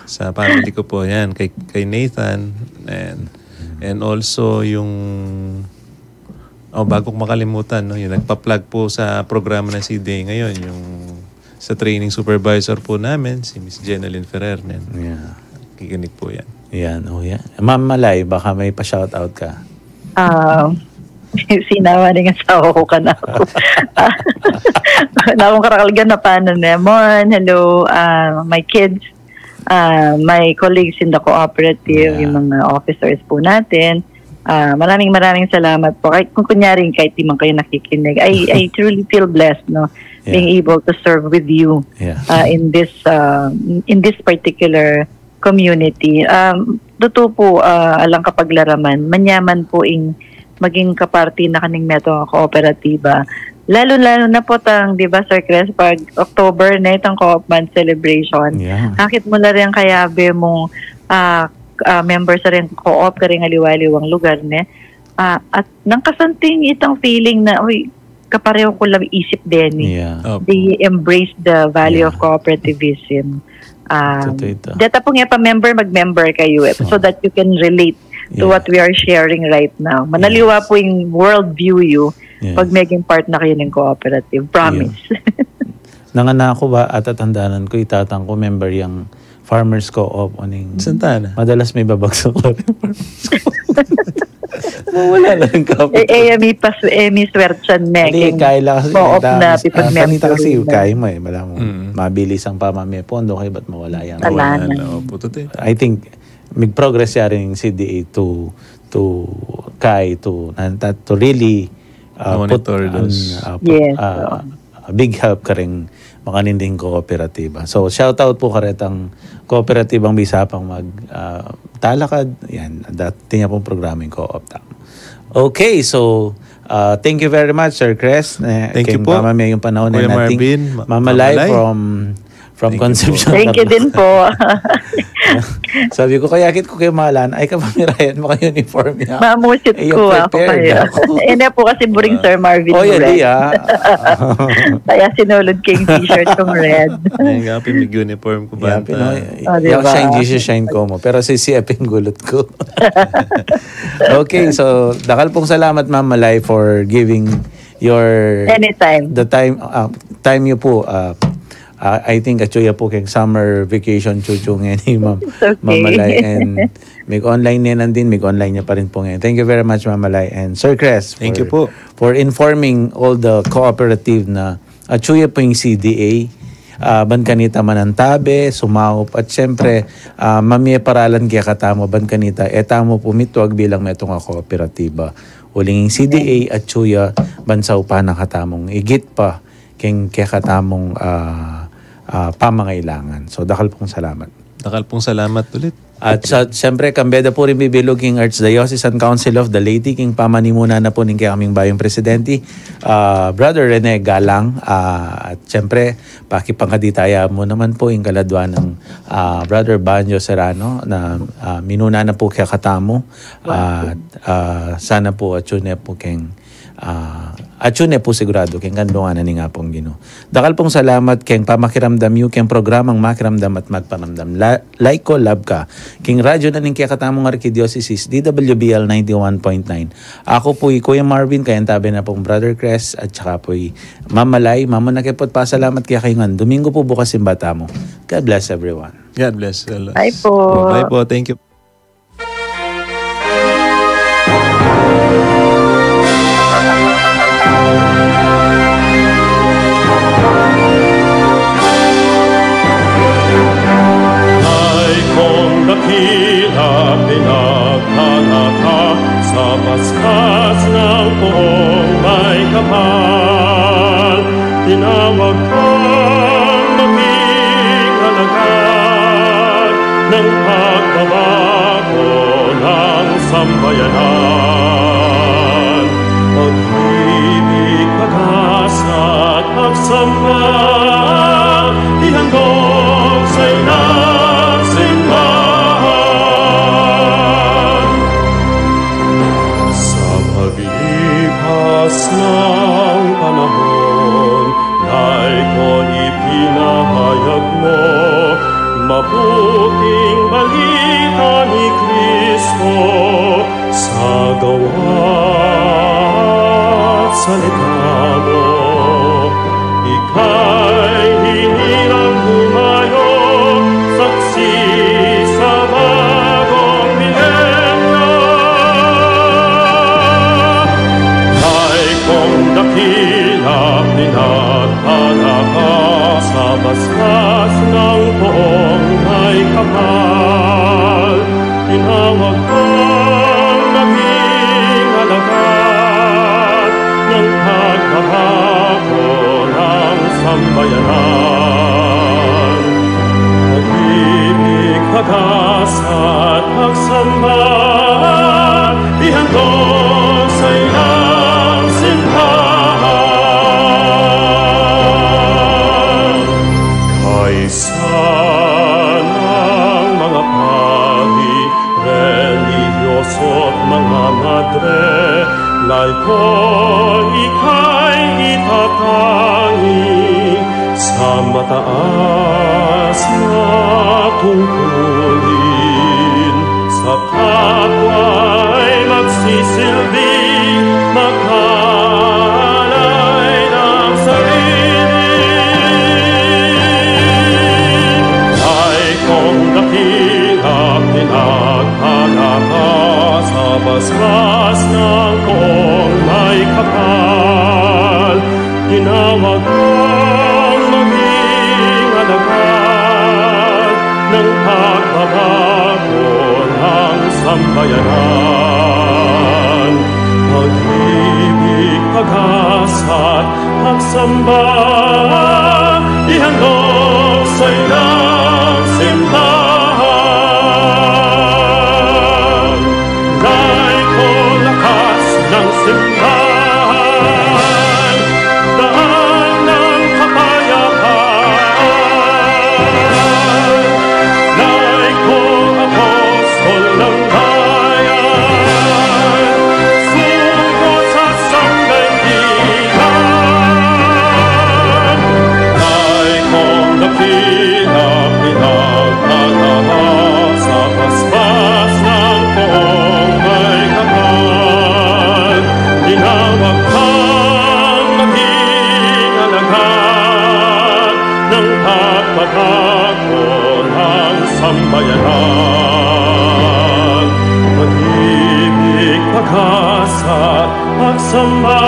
sa family ko po yan, kay, kay Nathan, and, and also yung, oh, bago ko makalimutan, no, yung nagpa-plug po sa programa ng C D A ngayon, yung sa training supervisor po namin, si Miss Jenalyn Ferrer. Yan. Yeah. Kikinig po yan. Yan, oh yeah. Ma'am Malay, baka may pa-shout out ka. Ah, sinawa ning asawa ko kanako. Na akong karakal ganapanan na, Mon, hello, ah, my kids, ah, my colleagues in the cooperative, Yeah. Yung mga officers po natin. Ah, maraming, maraming salamat po. Kahit kung kunyari, kahit di man kayo nakikinig, I, I truly feel blessed, no? Yeah. Being able to serve with you, yeah, uh, in this, uh, in this particular community. Um, totoo po, ah, alang kapaglaraman, manyaman po ing maging kaparti na kaning metung a kooperatiba. Lalo-lalo na po tang, di ba, Sir Chris, pag October na itang Co-op Month celebration, yeah, akit mu la rin kayabe mung, ah, ah, member sa rin co-op, karing aliwa-aliwang lugar, ne? Ah, at nang kasanting itang feeling na, "Uy, kapareho ku lang isip deni." Yeah. Opo. They embrace the value of, yeah, cooperativism. Um, totoo ita. Deta pung e pa member, mag-member kayo, eh, so that you can relate to, yeah, what we are sharing right now. Manaliwa, yes, po yung world view you, yes, pag maging part na kayo ng cooperative. Promise. Yeah. Nanganak ku ba, at tatandanan ku, i tatang ku member yang Farmers Co-op, uling Santana. Madalas mibabagsak la ring Farmers Co-op. Mawala la ring kapit. Eh, eh, mi pas-, eh, mi swertsan me. Hindi, king kaya lang kasi, co-op na, ah, pipag-member kanita kasi na. Kaya mo eh, wala mo. Mm. Mabilis ang pamamie pondo, kaya ba't mawala yan? Wala na. Wala na, opo, totoo. I think, mag-progress ya rin C D A to, to, kaya to, na, to really, uh, put, monitor those, uh, put, yes, uh, oo. A big help karing makaninding kooperatiba. So, shout out po karetang kooperatibang bisa pang mag, ah, talakad. Yan, dati niya pong programang co-op tamu. Okay, so, ah, thank you very much, Sir Chris. Eh, thank you po. Pamamie yung panahon na Kuya nating Marvin, Ma-, Mamalay Mamalay. From, from Concepcion, Thank you Tarlac. Thank you din po. Sabi ku, kaya akit ku keng malan, ay, kapamirayan, maka-uniform ya. Mamusit ku, ako prepared kayo. Ako. Eh, na po kasi buring Sir Marvin Red. Oh, yan, di, ah. Kaya sinulod ku ing t-shirt kung red. Ay, nga, pin-, mag-uniform ku ba? Yan, pin-, oh, di ba? Shine, Jesus, shine ko mo. Pero si, si Epeng gulut ku. Okay, so, dakal pung salamat, Ma'am Malay, for giving your, anytime, the time, ah, time niyo po, ah, Ah, I think atyu ya pu keng summer vacation, chuchu ngeni, Ma'am, it's okay. Ma'am Malay, and mig-online ne nandin, mig-online ya pa rin pu ngeni. Thank you very much, Ma'am Malay and Sir Cres, thank you for, pu, for informing all the cooperative na atyu ya pu ing C D A, ah, ban kanita manantabe, sumaup, at siyempre, ah, mamie paralan kekatamu, ban kanita e tamu pu mitwag bilang metung a kooperatiba. Uling ing C D A atyu ya ban saupan na katamung igit pa keng kekatamung, ah, ah, pamangailangan. So, dakal pung salamat. Dakal pung salamat ulit. At sa, siyempre, kambe da pu ring bibilug king Archdiocesan Council of the Laity, king pamanimuna na pu ning kekaming bayung presidente, ah, Brother Rene Galang, ah, at siyempre, pakipangkaditaya mu naman pu ing kaladwa nang, ah, Brother Banjo Serrano na, ah, minuna na pu kekatamu, at, ah, sana pu atyu ne pu keng ah, atyu ne pu siguradu keng kandunganan ning Apung Ginu. Dakal pung salamat keng pamakiramdam yu keng programang Makiramdam at Magparamdam. La-, like ko, love ka. Keng radyu na ning kekatamung arkidiosesis, D W B L ninety-one point nine. Aku pu i Kuya Marvin, kayantabe na pung Brother Cres, at saka pu i Ma'am Malay. Mamuna ke pu't pasalamat kekayu ngan. Domingo pu bukas simba tamu. God bless everyone. God bless. Bye po. Bye po. Thank you. Ay kong dakila, pinagkalaka sa paspas ng puong may kapal. Tinawag kang maging alagad ng pagbabago ng sambayanan. Pag-ibig, pag-asa at pagsamba, ihandog sa inang simbahan. Sa paglipas ng panahon, Nay, kon ipinahayag mo, mabuting balita ni Kristo sa gawa't salita mo. Ika'y hinilang dumayo, saksi sa bagong milenyo. Ay kong dakila, pinagkalaka sa basbas ng poong may kapal. Tinawag kang maging sambayanan. Pag-ibig, pag-asa at pagsamba, ihandog sa inang simbahan. Kaysa ng mga pari, relihiyoso at mga madre, laika ika'y itatangi sa mataas na tungkulin. Sa kapwa'y magsisilbi, makalay ng sarili. Ay kong dakila, pinagpala ka sa basbas ng poong may kapal. Tinawag kang maging alagad ng pagbabago ng sambayanan. Pag-ibig, pag-asa at pagsamba, ihandog sa inang simbahan. Dahil ko lakas ng simbahan, daan ng kapayapaan. Dahil ko apostol ng bayan, sugo sa sanggaingan. Dahil ko dakila, pinagpala sa basbas ng poong may kapal. Tinawag kang maging alagad ng pagbabago ng sambayanan. Pag-ibig, pag-asa, pagsamba,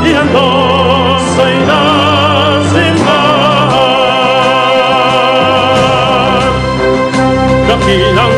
ihandog sa inang simbahan. Dakilang